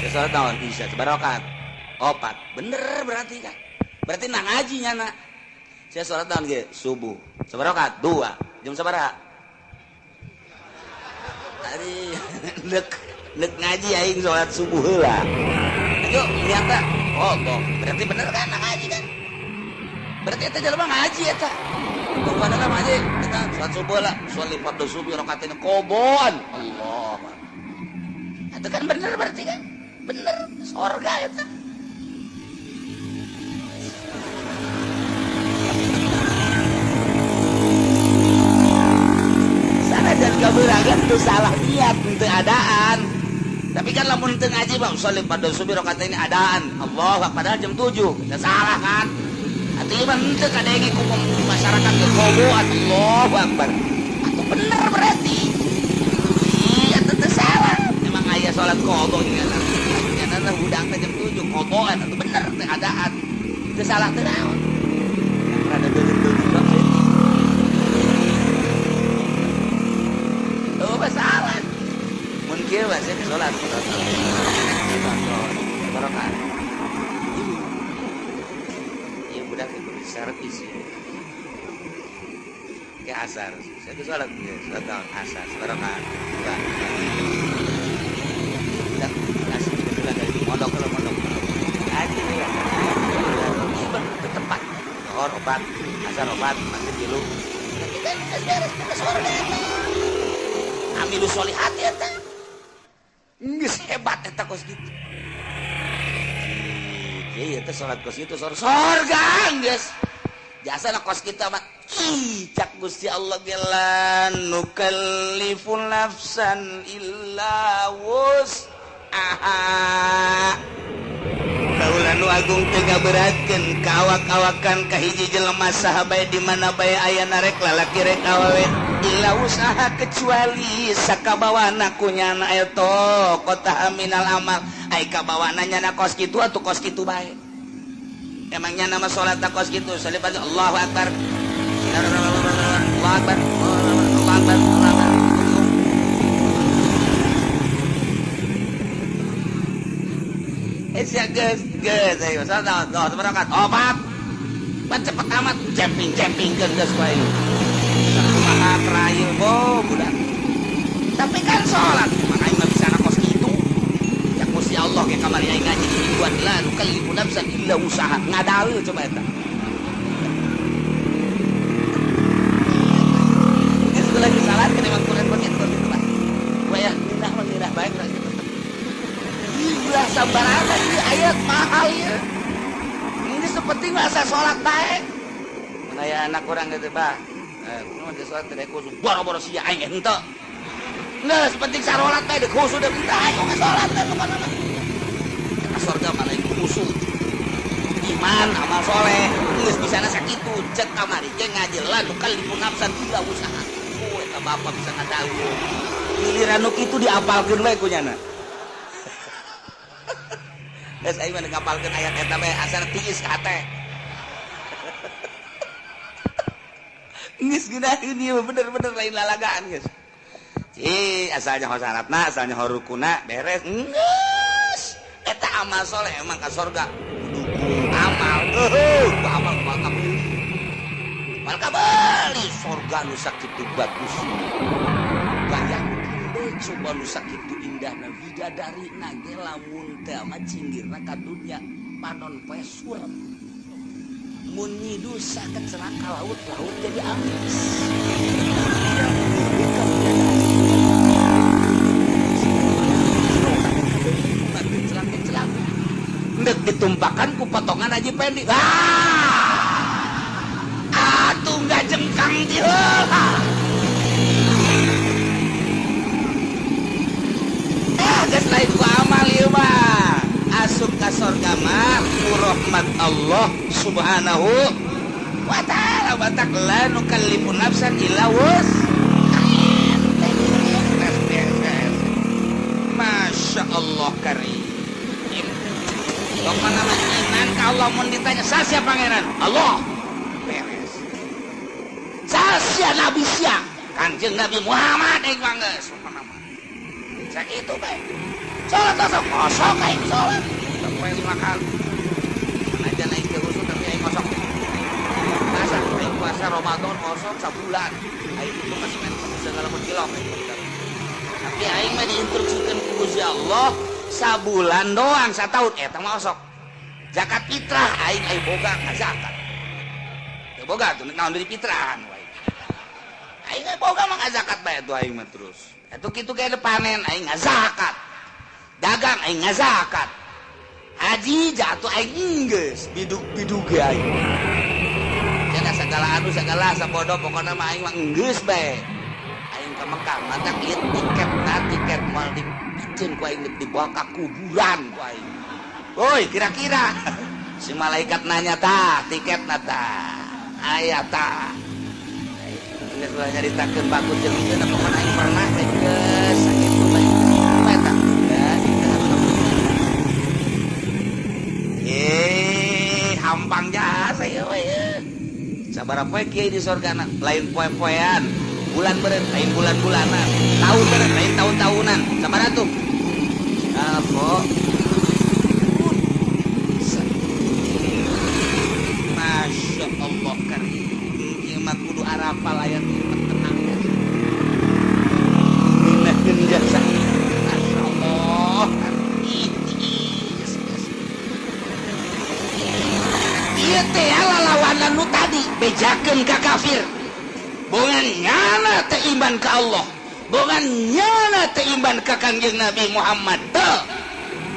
Saya salat naon? Isya sabarakat opat, bener berarti kan. Berarti nah ngaji nyana. Saya salat naon ge? Subuh sabarakat dua, jam sabaraha? Tadi nek ngaji aing salat subuh heula. Ayo nyata. Oh, toh. Berarti bener kan nah ngaji kan? Berarti eta jelema ngaji eta. Pokona mah ngaji eta salat subuh lah, salat fardhu subuh rakaatin kobon. Allah. Itu kan bener berarti kan? Bener sorga eta. Sanajan kabeuragan teu salah niat teu adaan. Tapi kan lamun teu ngaji mah salat fardhu subuh rakaatin adaan. Allah padahal jam 7. Teu salah kan? Atuh ieu mah henteu kadenge ku masyarakat ge koboan Allahu akbar. Atuh bener berarti. Iya teu salah. Emang aya salat qadha nya. Nya hudang teh jam 7 koboan atuh bener teu adaan. Teu salah teu naon. Rada deuleut-deuleut bang seutik. Oh, masalah. Mun kieu mah sia salat. Barokah. Ieu budak teh kudu servis ieu. Ke asar. Saya salat ieu, salat naon? Asar barokah. Budak asli dari mondok kalau mondok. Ngaji ya. Asar opat maghrib tilu. Kita geus beres ke surga eta. Amilu sholihat eta. Geus hebat eta kos kitu. Kieu teh salat kos kitu surga geus. Jasa kos kitu mah ih cak Gusti Allah la nukallifu nafsan illa wus'aha. Kaula nu agung teu ngaberatkeun ka awak-awakan ka hiji jelema saha bae di mana bae aya rek lalaki rek awewe illa usaha kecuali sakabawana ku nyana eta kota minal amal ai kabawana nyana kos kitu atuh kos kitu bae. Emang nyana mah salat kos kitu salib aja Allahu akbar Allahu akbar Allahu akbar Allahu akbar. Geus geus ayo salat salat opat. Pan cepet amat jemping-jempingkeun geus ku aing. Sakumaha terakhir bo budak. Tapi kan salat emang aing mah bisa kos kitu. Ya Gusti Allah ge kamari aing ngaji di mingguan la nukallifu nafsan illa usaha. Ngadalil coba eta. Geus lagi salat kan emang kurang kos kitu lah. Wayah nginah mah nginah bae kurang kitu. Ulah sambarangan ieu ayat mahal ieu. Ini sepenting masa salat bae. Mun aya anak urang gitu bah. Kumaha teh salat teh khusus boro-boro sia aing henteu. Geus penting sarolat bae deuk khusus deuk teh aing geus salat teh pokona mah. Ka surga mah lain khusus. Iman amal soleh geus bisana sakitu cek kamari ge ngaji la nukallifu nafsan illa wusaha. Oh eta bapa bisa ngadawuh. Giliran nu kitu diapalkeun we ku nyana. Geus aing mah ngapalkeun ayat eta bae asal tiis ka hate. Geus geunaheun ieu bener-bener lain lalagaan geus. Cih, asalnya ho syaratna, asalnya ho rukuna beres. Geus. Eta amal soleh emang ka sorga. Kudu amal. Heuh, ku amal moal kabeuli. Moal kabeuli sorga nu sakitu bagus. Bayangkeun deui coba nu sakitu indahna bidadari na ge lamun teh mah cinggirna ka dunya panon poe surem. Mun nyidusa kecelaka laut, laut jadi amis. Ndek ditumpakan ku potongan Haji Pendi. Ah, atuh nggak jengkang di heula. Geus lain ku amal ieu mah. Asup ka sorga mah ku rahmat Allah Subhanahu wa ta'ala. Batak la nukallifu nafsan illa wus'aha. Masya Allah karim. Pokokna mah iman ka Allah mun ditanya sasia pangeran? Allah. Beres. Sasia nabi sia? Kanjeng Nabi Muhammad aing mah geus pokona mah. Sakitu bae. Salat kosong, kosong aing salat. Sampai 5 kali. Manajan aing teu khusyuk tapi aing kosong. Puasa, aing puasa Ramadan kosong sabulan. Aing itu masih main segala cilok aing. Tapi aing mah diinstruksikeun ku Gusti Allah sabulan doang sataun eta mah osok. Zakat fitrah aing aing boga ngazakat. Teu boga tuh naon deui fitrahan wae. Aing boga mah ngazakat bae tuh aing mah terus. Atuh kitu ge panen aing ngazakat. Dagang aing ngazakat. Haji jatuh aing geus bidug-bidug ge aing. Cenah sagala anu sagala sabodo pokona mah aing mah geus bae. Aing ka Mekah matak ieu tiket na tiket moal dipiceun ku aing dibawa ka kuburan ku aing. Woi, kira-kira si malaikat nanya tah tiketna tah. Aya tah. Geus ulah nyaritakeun bagus jeung teu pokona aing pernah teh geus sakitu bae. Eta hampang jasa ieu we. Sabaraha poe kiai di sorgana, lain poe-poean, bulan beureut, lain bulan-bulanan, tahun beureut, lain tahun-tahunan. Sabaraha tuh? Apa? Masya Allah karim. Ieu mah kudu arapal ayat ieu mah tenang ya. Ngeunaheun jasa. Masya Allah. Ieu teh lalawanan nu tadi. Bejakeun ka kafir. Bongan nyana teu iman ka Allah, bongan nyana teu iman ka Kangjeng Nabi Muhammad teu.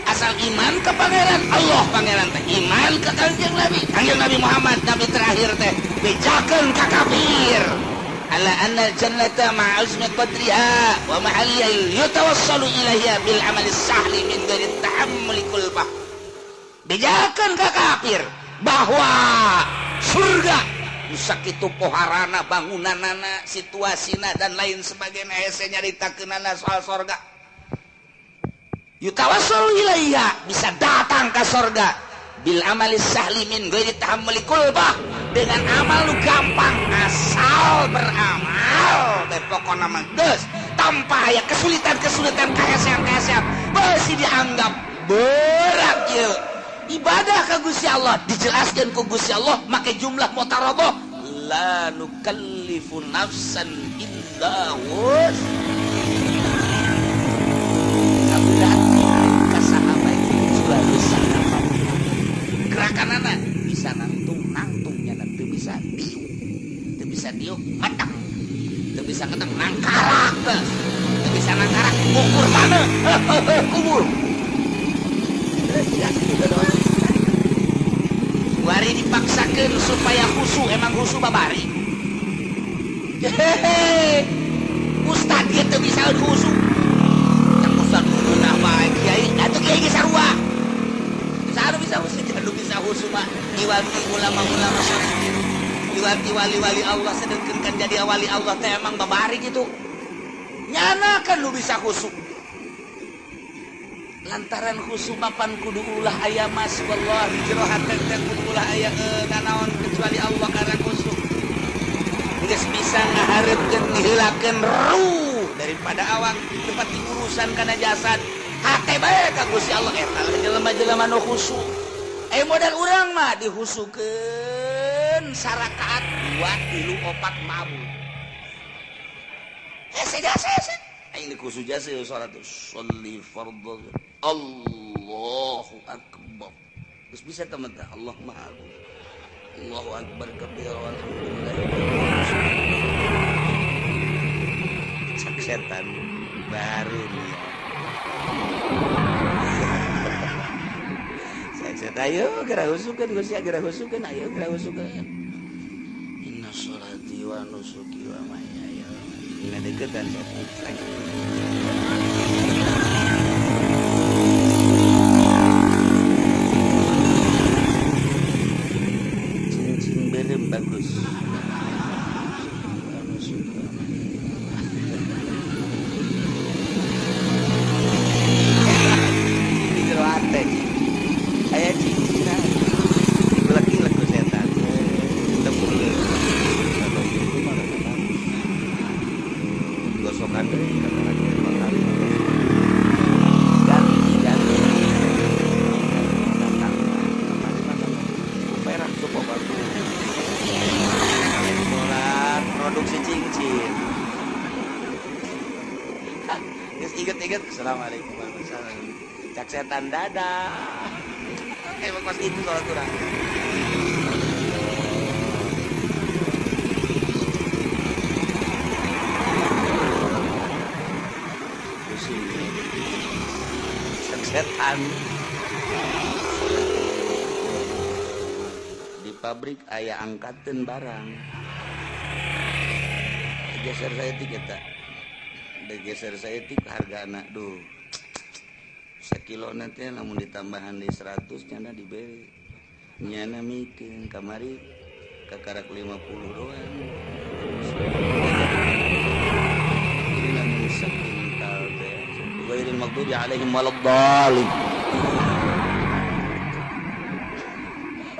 Asal iman ke pangeran Allah, pangeran teh iman ke Kangjeng Nabi, Kangjeng Nabi Muhammad nabi terakhir teh bejakeun ka kafir. Ala anna jannata ma'a azmi qadriha wa mahaliha yatawassalu ilaiha bil amali sahli min ghairi tahammuli kulfah. Bejakeun ka kafir bahwa surga sakitu poharana, bangunanana, situasina dan lain sebagainya, hese nyaritakeunana soal sorga. Yutawassalu ilaiha, bisa datang ke sorga, bil amali sahli min ghairi tahammuli kulfah, dengan amal lu gampang asal beramal teh pokona mah geus tanpa aya kesulitan-kesulitan, kahesean-kahesean beusi dianggap berat ieu ibadah ka Gusti Allah. Dijelaskan ku Gusti Allah make jumlah mutaradoh, la nukallifu nafsan illa wus. Berarti ka sahabat jual bisa gerakan anak bisa nangtung nangtung, nyana teu bisa diuk, teu bisa diuk matang, teu bisa ngetang nangkarak, teu bisa nangkarak ngukur tanah kubur. Ya, gitu doang. Wari dipaksakan supaya khusu, emang khusu babari. Hehehe. Ustad gitu bisa khusu. Yang ustad ngeunah bae kiai, atuh kiai ge sarua. Saha bisa khusu, anu bisa khusu mah iwati ulama-ulama, iwati wali-wali Allah, sedengkeun kan jadi wali Allah teh emang babari gitu. Nyana kan lu bisa khusu. Lantaran khusu mapan kudu ulah aya mas wallah di jero hate teh kudu ulah aya nanaon kecuali Allah, karena khusu geus bisa ngahareupkeun diheulakeun ruh daripada awak tempat urusan kana jasad, hate bae ka Gusti Allah. Eta jelema-jelema nu khusu. Eh, modal urang mah dihusukeun sarakaat dua tilu opat mabuk. Hese jasa hese aing dikhusu jasa salat sholli fardhu, Allahu akbar. Terus bisa teman teh Allah Maha Agung, Allahu akbar kabira walhamdulillah. Cak setan baru nih ya. Cak setan, ayo geura husukeun Gusti, geura husukeun, ayo geura husukeun. Inna sholati wa nusuki wa mahyaya. Ngadeukeutan setan. Cincin berem bagus. Di jero hate aya cincin digulek-gulek ku setan. Teu boleh. Gosokan deui kata lima kali. Ganti ganti. Datang kemarin mah perak cukup bagus. Sholat produksi cincin. Geus inget-inget, assalamualaikum warahmatullahi wabarakatuh. Cak setan dadah. Emang pas itu sholat kurang. Pusing. Cak setan. Di pabrik aya angkateun barang. Geser saeutik eta. Geser saeutik hargana duh. Sakilo nanti lamun ditambahan di 100 nyana diberi. Nyana mikeun kamari kakarak 50 doang. Jadi lamun sakintal teh ghairil maghdubi alaihim waladdallin.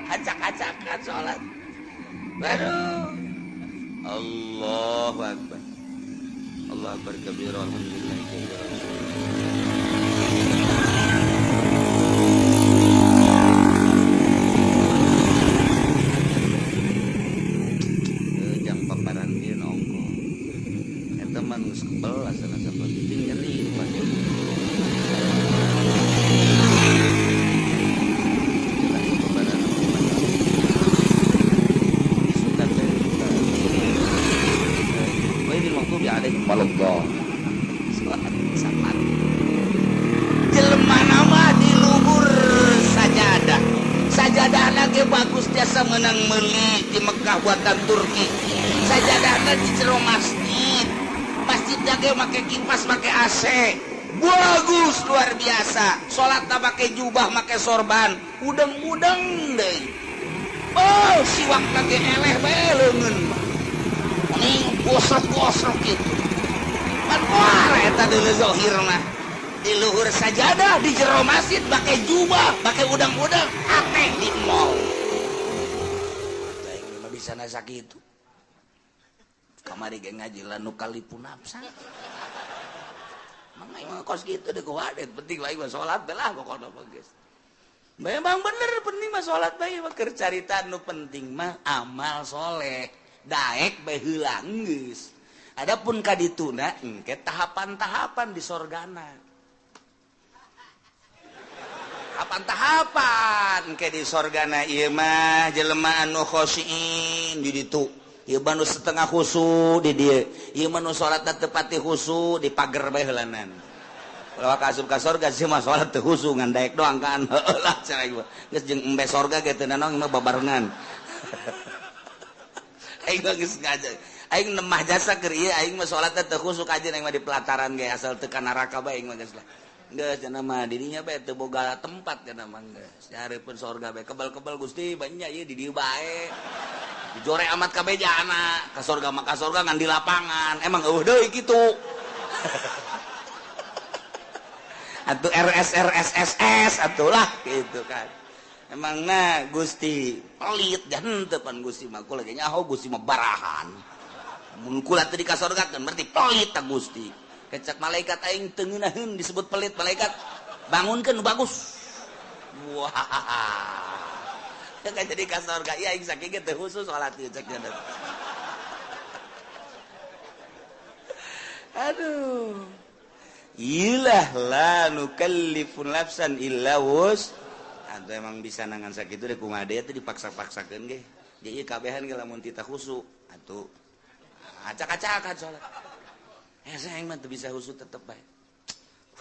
Acak-acakan salat. Waduh. Allahu akbar. Allah akbar kabira alhamdulillah kabira. Jang paparan ieu ongko. Eta mah geus kebel asana saperti nyeri pasti. Jelas paparan. Isukan menang meuli di Mekah buatan Turki. Sajadahna di jero masjid. Masjid ge make kipas, make AC. Bagus luar biasa. Salat make jubah, make sorban, udeng-udeng deui. Oh, siwak ge eleh bae leungeun. Ning gosrok-gosrok kitu. Pan moal eta deuleu zahir mah. Di luhur sajadah di jero masjid make jubah, make udang-udang, ate di mall. Aing mah bisa nasa kitu. Kamari ge ngaji la nukallifu nafsan. Mang aing mah kos kitu deui kuwadet, penting bae mah salat bae lah pokona mah geus. Memang bener penting mah salat bae mah keur carita nu penting mah amal soleh. Daek bae heula geus. Adapun kadituna engke tahapan-tahapan di sorgana. Tahapan-tahapan engke di sorgana ieu mah jelema anu khosyin di ditu. Ieu mah nu setengah khusu di dieu. Ieu mah nu salatna teu pati khusu di pager bae heulanan. Kalau ka asup ka sorga sih mah salat teu khusu ngan daek doang kan. Heueuh lah cenah ieu. Geus jeung embe sorga ge teu nanaon mah babarengan. Aing mah geus ngajar. Aing nemah jasa keur ieu aing mah salatna teu khusu kajeun aing mah di pelataran ge asal teu ka neraka bae aing mah geus lah. Geus cenah mah dirinya bae teu boga tempat cenah mah geus. Nyareupeun sorga bae kebal-kebal Gusti banyak ieu di dieu bae. Dijore amat kabeh jana ka sorga mah ka sorga ngan di lapangan. Emang eueuh deui kitu. Atuh RS RS SS atuh lah gitu kan. Emang na Gusti pelit dan henteu pan Gusti mah kula ge nyaho Gusti mah barahan. Mun kula teu dikasorgakeun berarti pelit ta Gusti. Kecak malaikat aing teu ngeunaheun disebut pelit malaikat. Bangunkeun nu bagus. Wah. Kan jadi ka sorga ieu aing sakieu ge teu khusus salat ieu cek nya. Aduh. Ilah la nukallifu nafsan illa wus. Atau emang bisa nangan sakitu deh kumaha deui teh dipaksa-paksakeun ge. Jadi kabehan ge lamun tita khusu atuh acak-acakan salat. Hese aing mah teu bisa khusu tetep bae.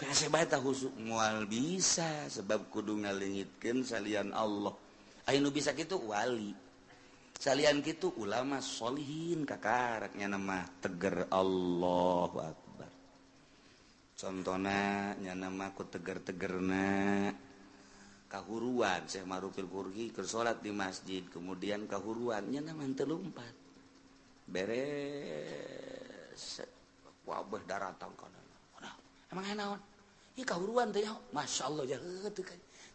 Hese bae tah khusu moal bisa sebab kudu ngaleungitkeun salian Allah. Aya nu bisa kitu wali. Salian kitu ulama solihin kakaraknya nama teger Allahu Akbar. Contona nya nama ku teger-tegerna kahuruan Syekh Marufil Qurhi keur salat di masjid kemudian kahuruan nya nama teu lumpat. Beres wabah daratang kana. Emang naon? Ieu kahuruan teh nyaho. Masyaallah ya teu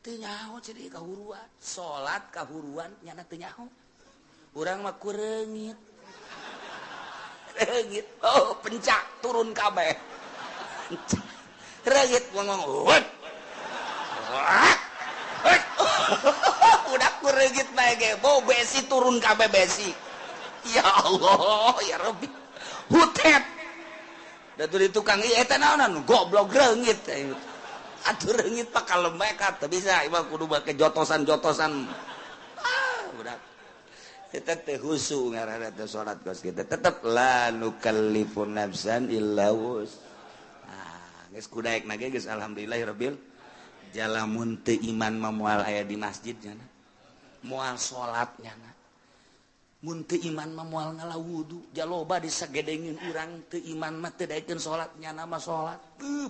teu nyaho cenah kahuruan. Salat kahuruan nyana teu nyaho. Urang mah kureungit. Reungit. Oh, pencak turun kabeh. Reungit ngomong. Udah kureungit bae ge, bau besi turun kabeh besi. Ya Allah, ya Rabbi. Hutet. Da di tukang ieu eta naonan goblok reungit. Atuh reungit pak kalem bae ka teu bisa ieu kudu make jotosan-jotosan. Ah, budak. Eta teh khusu ngaranna teh salat kos kitu. Tetep la nukallifu nafsan illa wus. Ah, geus kudaek na ge geus alhamdulillahirabbil. Jalamun teu iman mah moal aya di masjid nya. Moal salat nya. Mun teu iman mah moal ngala wudu, jaloba disagedengin urang teu iman mah teu daekeun salat nyana mah salat.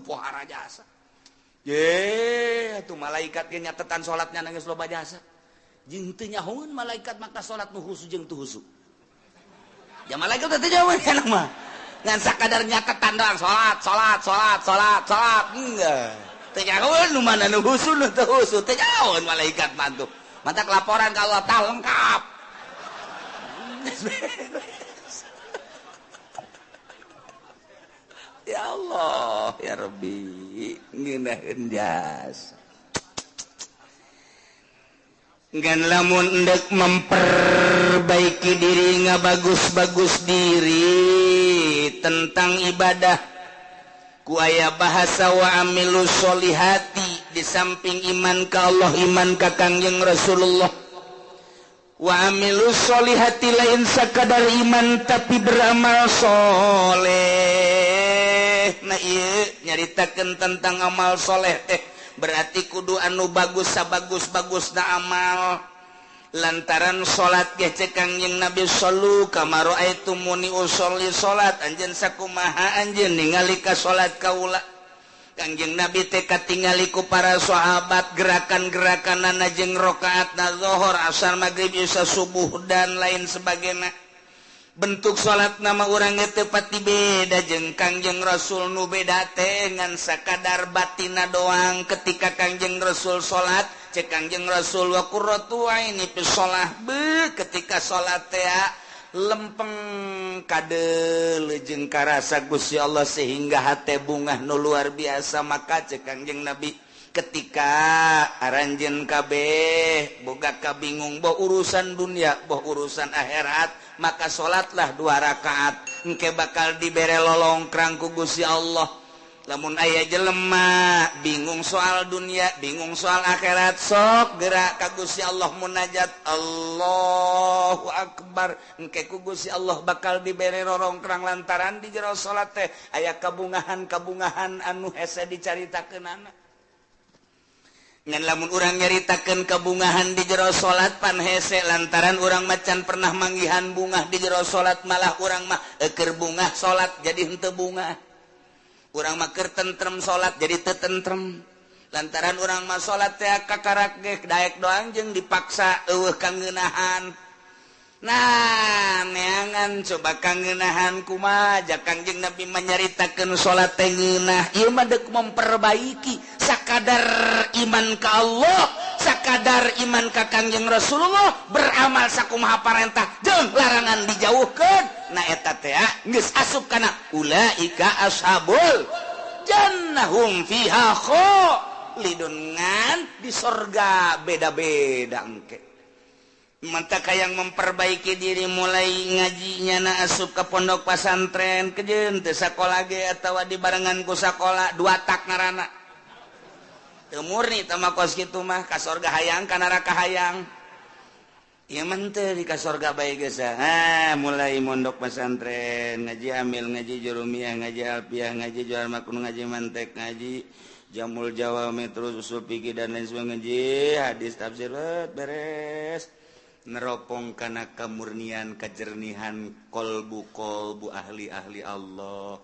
Pohara jasa. Ye, atuh malaikat ge nyatetan salat nyana geus loba jasa. Jeung teu nyahoeun malaikat maka salat nu khusu jeung teu khusu. Ya malaikat teh teu nyahoeun kana mah. Ngan sakadar nyatetan doang salat, salat, salat, salat, salat. Enggak. Teu nyahoeun nu mana nu khusu nu teu khusu, teu nyahoeun malaikat mah tuh. Mantak laporan ka Allah tah lengkap. Ya Allah, ya Rabbi, ngeunaheun jasa. Ngan lamun endek memperbaiki diri ngabagus-bagus diri tentang ibadah ku aya bahasa wa amilu sholihati di samping iman ka Allah, iman ka Kangjeng Rasulullah. Wa amilu sholihati lain sakadar iman tapi beramal soleh. Nah ieu nyaritakeun tentang amal soleh teh berarti kudu anu bagus sabagus-bagusna amal. Lantaran salat ge cek Kangjeng Nabi shallu kama raaitumuni usolli, salat anjeun sakumaha anjeun ningali ka salat kaula. Kangjeng Nabi teh katingali ku para sahabat gerakan-gerakanana jeung rakaatna zuhur, asar, maghrib, isya, subuh dan lain sebagainya. Bentuk salat nama urang teu pati beda jeung Kangjeng Rasul, nu beda teh ngan sakadar batina doang. Ketika Kangjeng Rasul salat, cek Kangjeng Rasul wa qurratu aini fi shalah, be ketika salat teh lempeng kadeuleu jeung karasa Gusti Allah sehingga hate bungah nu luar biasa. Maka cek Kangjeng Nabi, ketika aranjeun kabeh boga kabingung boh urusan dunia boh urusan akhirat, maka salatlah dua rakaat, engke bakal dibere lolongkrang ku Gusti Allah. Lamun aya jelema bingung soal dunia, bingung soal akhirat, sok gerak ka Gusti Allah munajat, Allahu akbar, engke ku Gusti Allah bakal dibere rorongkrang lantaran di jero salat teh aya kabungahan-kabungahan anu hese dicaritakeunana. Ngan lamun urang nyaritakeun kabungahan di jero salat pan hese, lantaran urang macan pernah manggihan bungah di jero salat, malah urang mah eukeur bungah salat jadi henteu bungah. Urang mah keur tentrem salat jadi teu tentrem. Lantaran urang mah salat teh kakarak ge daek doang jeung dipaksa eueuh kangeunahan. Nah, neangan coba kangeunahan kumaha ja Kangjeng Nabi menyaritakeun salat teh ngeunah. Ieu mah deuk memperbaiki sakadar iman ka Allah, sakadar iman ka Kangjeng Rasulullah, beramal sakumaha parentah jeung larangan dijauhkeun. Nah eta teh geus asup kana ulaika ashabul jannah hum fiha khalidun, ngan di sorga beda-beda engke. Mantap yang memperbaiki diri mulai ngajinya na asup ke pondok pesantren kejeun teu sakola ge atawa dibarengan ku sakola dua tak ngaranna. Teu murni tah mah kos kitu mah, ka sorga hayang ka neraka hayang. Ieu mah teu di ka sorga bae geus. Ah, mulai mondok pesantren, ngaji amil, ngaji jurumiyah, ngaji alfiah, ngaji jual makun, ngaji mantek, ngaji jamul jawami, terus usul fikih dan lain sebagainya, ngaji hadis tafsir beres. Neropong kana kamurnian kejernihan kolbu kolbu ahli-ahli Allah.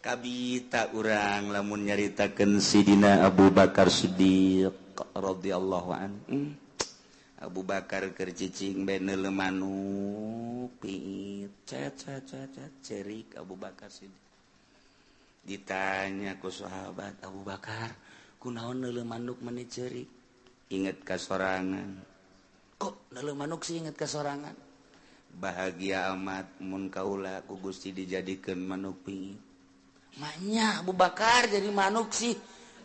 Kabita urang lamun nyaritakeun Sidina Abu Bakar Siddiq radhiyallahu anhu. Abu Bakar keur cicing bae neuleu manuk piit cet cet cet cerik Abu Bakar Siddiq. Ditanya ku sahabat, Abu Bakar kunaon neuleu manuk meni cerik? Inget ka sorangan. Kok neuleu manuk sih inget ka sorangan? Bahagia amat mun kaula ku Gusti dijadikeun manuk piit. Maknya Abu Bakar jadi manuk sih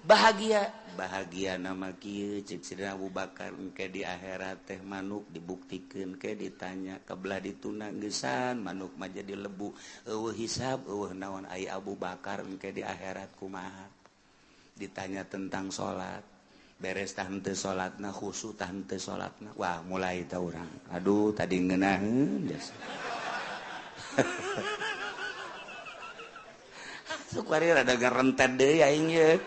bahagia. Bahagia nama kieu cek Sidina Abu Bakar, engke di akhirat teh manuk dibuktikeun ke ditanya kebelah dituna geusan manuk mah jadi lebu, eueuh hisab eueuh naon, ai Abu Bakar engke di akhirat kumaha? Ditanya tentang salat, beres tah henteu salatna, khusyuk tah henteu salatna. Wah, mulai tah urang. Aduh, tadi ngeunaheun geus. Sukwari rada garentet deui aing ye.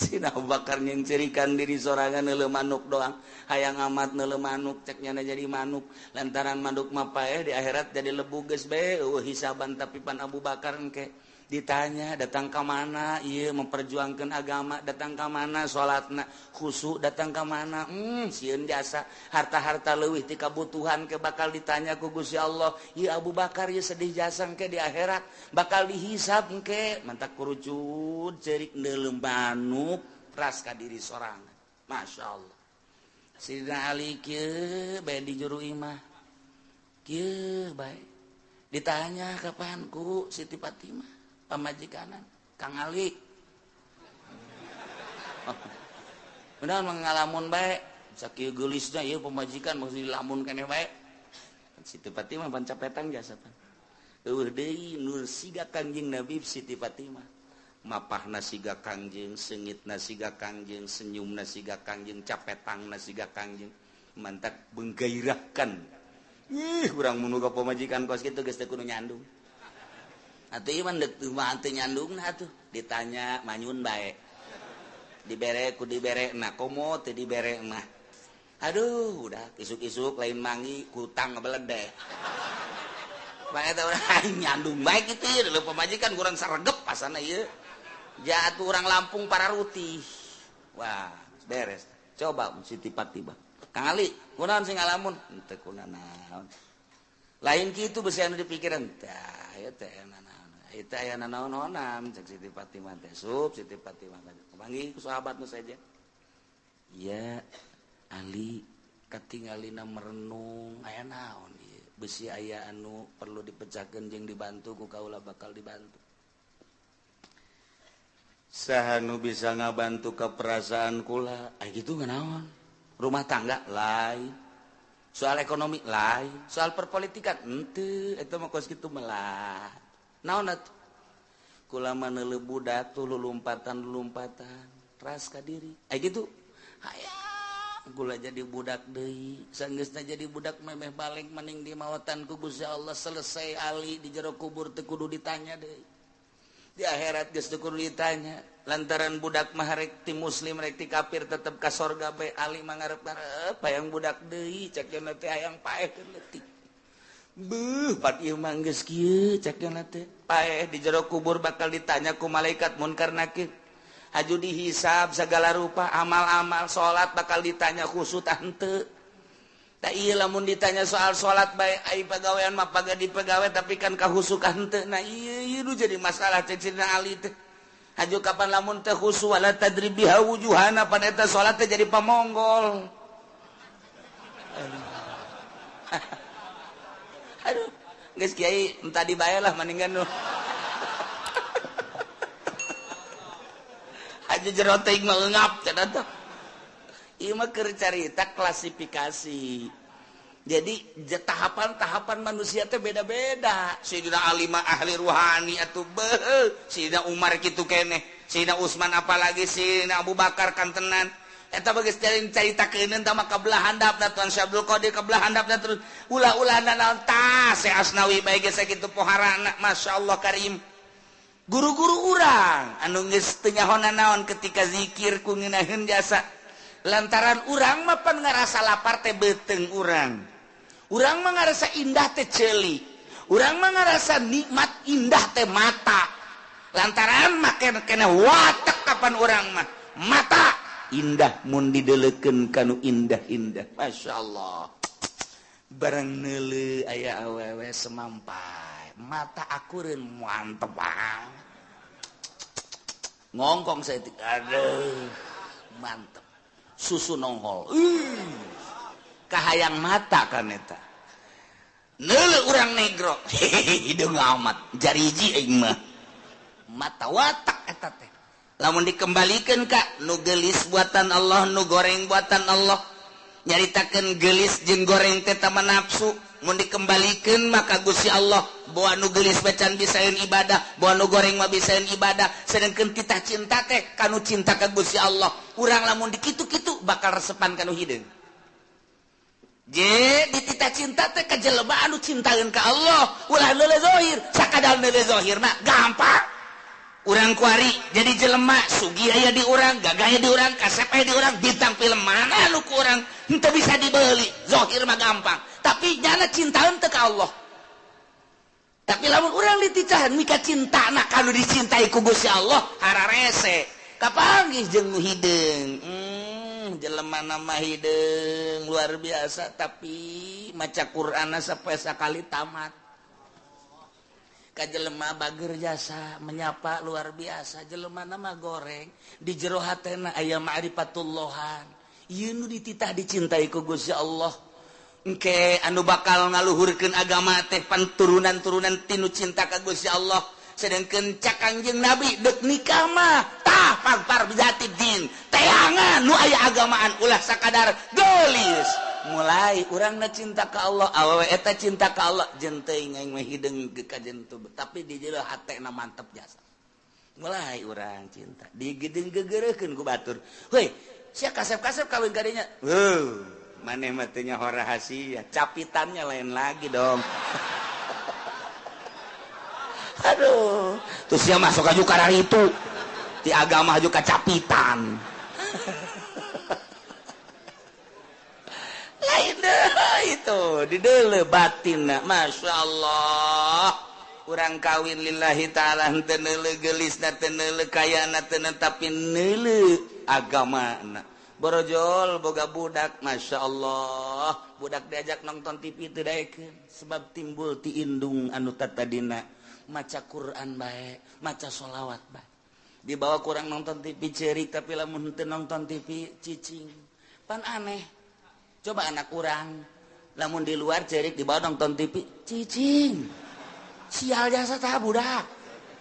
Sina Abu Bakar nyengcerikan diri sorangan neuleuh manuk doang. Hayang amat neuleuh manuk cek nyana jadi manuk. Lantaran manuk mah paeh di akhirat jadi lebu geus bae eueuh hisaban, tapi pan Abu Bakar engke ditanya datang ka mana ieu memperjuangkan agama, datang ka mana salatna khusyuk, datang ka mana sieun jasa harta-harta leuwih ti kabutuhan ke bakal ditanya ku Gusti Allah. Ieu Abu Bakar ieu sedih jasa engke di akhirat bakal dihisab engke. Mantak kurucut ceurik neuleuh manuk ras ka diri sorangan. Masya Allah. Sidina Ali kieu bae di juru imah kieu bae ditanya kapan ku Siti Fatimah pamajikanan Kang Ali. Benar mengalamun bae sakieu geulisna ieu pamajikan maksud dilamun keneh bae. Siti Fatimah pancapetan jasa pan. Eueuh deui nur siga Kangjeng Nabi Siti Fatimah. Mapahna siga Kangjeng, seungitna siga Kangjeng, senyumna siga Kangjeng, capetangna siga Kangjeng. Mantak menggairahkan. Ih, urang mun boga pamajikan kos kitu geus teu kudu nyandung. Atuh ieu mah deuk mah teu nyandungna atuh. Ditanya manyun bae. Dibere ku dibere na komo teu dibere mah. Aduh, udah isuk-isuk lain mangi kutang ngebeledek. Bae eta urang nyandung bae kitu ieu leuh pamajikan kurang saregep pasana ieu. Jatuh urang Lampung pararutih. Wah, beres. Coba Siti Fatimah. Kang Ali, kunaon sing ngalamun? Henteu kunanaon. Lain kitu besi anu dipikiran. Tah, ieu teh nanaon. Ieu teh aya nanaon-naonan cek Siti Fatimah teh. Sup Siti Fatimah panggih ku sahabat nu saja. Iya, Ali katingalina merenung aya naon ieu. Besi aya anu perlu dipecahkeun jeung dibantu ku kaula bakal dibantu. Saha nu bisa ngabantu ka perasaan kula? Aya kitu nganaon? Rumah tangga lain, soal ekonomi lain, soal perpolitikan henteu, eta mah kos kitu melah. Naon atuh? Kula mah neuleuh budak tuh lulumpatan-lulumpatan, ras ka diri. Aya kitu. Hayang kula jadi budak deui, sanggeusna jadi budak memeh balik maning di mawatan ku Gusti Allah selesai ali di jero kubur teu kudu ditanya deui. Di akhirat geus teu kudu ditanya lantaran budak mah rek ti muslim rek ti kafir tetep ka sorga bae ali mah ngarep-ngarep hayang budak deui cek cenah teh hayang paeh keur leutik. Beuh pat ieu mah geus kieu cek cenah teh paeh di jero kubur bakal ditanya ku malaikat munkar nakir. Haju dihisab segala rupa amal-amal salat bakal ditanya khusyuk tah henteu. Tak iya lamun ditanya soal salat bae ai pagawean mah paga dipegawe tapi kan kahusu ka henteu. Nah ieu ieu nu jadi masalah cek Sidina Ali teh. Haju kapan lamun teh khusu wala tadrib biha wujuhana pan eta salat teh jadi pamonggol. Aduh, geus kiai entah dibae lah mendingan nu. Aja jero teuing mah eungap cenah teh. Ieu mah keur carita klasifikasi. Jadi tahapan-tahapan manusia teh beda-beda. Sayyidina Ali mah ahli ruhani atuh beuh, Sayyidina Umar kitu keneh, Sayyidina Utsman apalagi Sayyidina Abu Bakar kantenan. Eta bageus caritakeun tah mah kabelah handapna Tuan Syekh Abdul Qadir kabelah handapna terus ulah-ulah naon tah Syekh Asnawi bae geus sakitu poharana masyaallah karim. Guru-guru urang anu geus teu nyaho naon ketika zikir ku ngeunaheun jasa. Lantaran urang mah pan ngarasa lapar teh beuteung urang. Urang mah ngarasa indah teh ceuli. Urang mah ngarasa nikmat indah teh mata. Lantaran mah kena watek kapan urang mah mata indah mun dideleukeun kanu indah-indah. Masyaallah. Barang neuleuh aya awewe semampai. Mata akureun mantep banget. Ngongkong saya aduh mantep. Susu nongol. Kahayang mata kan eta. Neuleuh urang negro. Hideung amat jariji aing mah. Mata watak eta teh. Lamun dikembalikeun ka nu geulis buatan Allah, nu goreng buatan Allah. Nyaritakeun geulis jeung goreng teh tama nafsu. Mun dikembalikeun maka Gusti Allah bawa nu geulis bacan bisaeun ibadah, bawa nu goreng mah bisaeun ibadah. Sedengkeun titah cinta teh kanu cinta ka Gusti Allah. Urang lamun dikitu-kitu bakal resepan kanu hideung. Je dititah cinta teh ka jelema anu cintaeun ka Allah, ulah neuleuh zahir, sakadar neuleuh zahir mah gampang. Urang kuari jadi jelema sugih aya di urang, gagah aya di urang, kasep aya di urang, bintang film mana nu ku urang henteu bisa dibeli. Zahir mah gampang. Tapi nyana cintaeun teu ka Allah. Tapi lamun urang diticahan mika cintana kanu dicintai ku Gusti Allah hararese. Kapanggih jeung nu hideung. Jelema nama hideung luar biasa tapi maca Qur'anna sapoe sakali tamat. Ka jelema bager jasa menyapa luar biasa jelema nama goreng di jero hatena aya ma'rifatullahan. Ieu nu dititah dicintai ku Gusti Allah. Engke anu bakal ngaluhurkeun agama teh panturunan-turunan tinu cinta ka Gusti Allah. Sedengkeun cak Kangjeng Nabi deuk nikah mah tah pagpar bijati din teangan nu aya agamaan ulah sakadar geulis. Mulai urangna cinta ka Allah, awewe eta cinta ka Allah jeung teuing aing mah hideung ka jeung tapi di jero hatena mantep jasa. Mulai urang cinta digedeng gegereukeun ku batur. Heuy, sia kasep-kasep kawin ka dinya. Heuh, maneh mah teu nyaho rahasia, capitannya lain lagi dong. Aduh, terus sia masuk aju kararitu. Di agama aju kacapitan. Itu di deuleu batinna. Masya Allah, urang kawin lillahi ta'ala, henteu neuleu geulisna, teu neuleu kayana, teu, tapi neuleu agamana. Borojol boga budak, Masya Allah, budak diajak nonton TV teu daekeun, sebab timbul ti indung anu tatadina maca Quran bae, maca sholawat bae. Dibawa kurang nonton TV cerik, tapi lamun teu nonton TV cicing. Pan aneh coba, anak kurang lamun di luar cerik, dibawa nonton TV cicing. Sial jasa tah budak.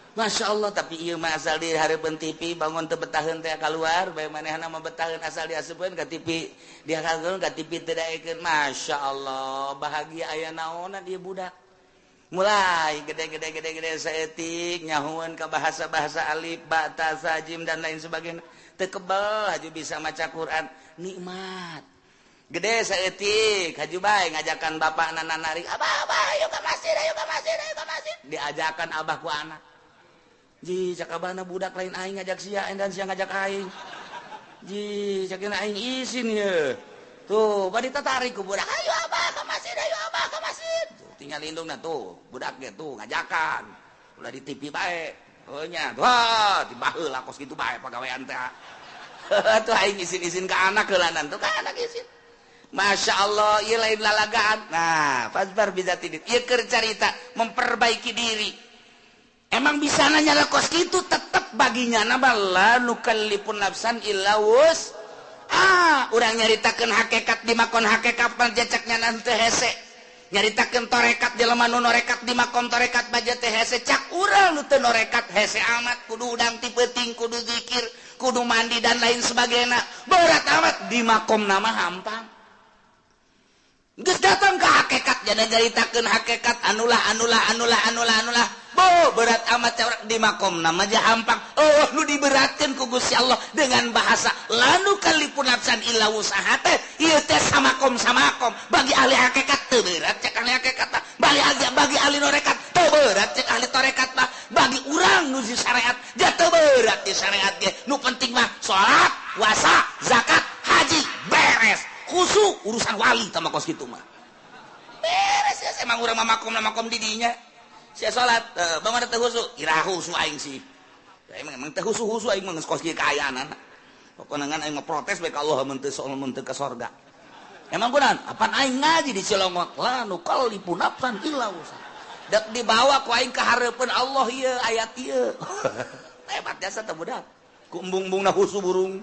Masya Allah, tapi iya mah asal di hareupeun TV bangun teu betaheun teh keluar bae. Manehna mah betaheun asal diasupkeun ka TV, dia ka TV teu daekeun. Masya Allah, bahagia aya naonan ieu budak. Mulai gede-gede gede-gede saeutik, nyahueun ka bahasa-bahasa alif ba ta sa jim dan lain sebagainya, teu kebel haju bisa maca Quran, nikmat. Gede saeutik, haju bae ngajakan bapak nana nari, "Abah, Abah, ayo ke masjid, ayo ke masjid, ayo ke masjid." Diajakan abah ku anak. Ji, cak abahna, "Budak, lain aing ngajak sia dan sia ngajak aing." Ji, cak aing isin ye. Tuh, bari tarik ku budak, "Ayo Abah ke masjid, ayo Abah ke masjid." Tuh, tinggal indungna tuh, budak ge tuh ngajakan. Ulah di TV bae. Oh nya, wah, di baheula kos kitu bae pagawean teh. Tuh, aing isin-isin ke anak heulanan tuh, ka anak isin. Masya Allah, ieu lain lalagaan. Nah, fazfar bidzatiddin. Ieu keur carita memperbaiki diri. Emang bisa nanya kos gitu, tetep baginya nama la nukallifun nafsan illa wus. Ah, urang nyaritakeun hakikat di makom hakikat jacaknya nanti hese. Nyaritakeun torekat jelema nu norekat di makom torekat baja teh hese. Cak urang nu teu norekat hese amat, kudu udang ti peuting, kudu zikir, kudu mandi dan lain sebagainya. Berat amat di makom nama hampang. Geus datang ke hakikat, jadi nyaritakeun hakikat anulah anulah anulah anulah anulah. Bo, berat amat di makom nama aja hampang. Oh, nu diberatkan ku Gusti Allah dengan bahasa la nukallifun nafsan illa wus'aha teh ieu teh samakom samakom. Bagi ahli hakikat teu berat cek ahli hakikat mah. Bagi ahli norekat teu berat cek ahli torekat mah. Bagi urang nu di syariat ja teu berat di syariat ge. Nu penting mah salat, puasa, zakat, haji, beres. Khusyuk urusan wali sama kos kitu mah. Beres ya, emang urang mah makom makom di dinya. Sia salat, bagaimana teu khusyuk? Iraha khusyuk aing sih. Ya, emang emang teu khusyuk khusyuk aing mah geus kos kieu kaayaan. Pokona ngan aing mah protes bae ka Allah mun teu mun teu ka sorga. Emang kunaon? Apan aing ngaji di Cilongok, la nukallifu nafsan illa wus'aha. Dek dibawa ku aing ka hareupeun Allah ieu ayat ieu. Hebat jasa teh budak. Ku embung-embungna khusyuk burung.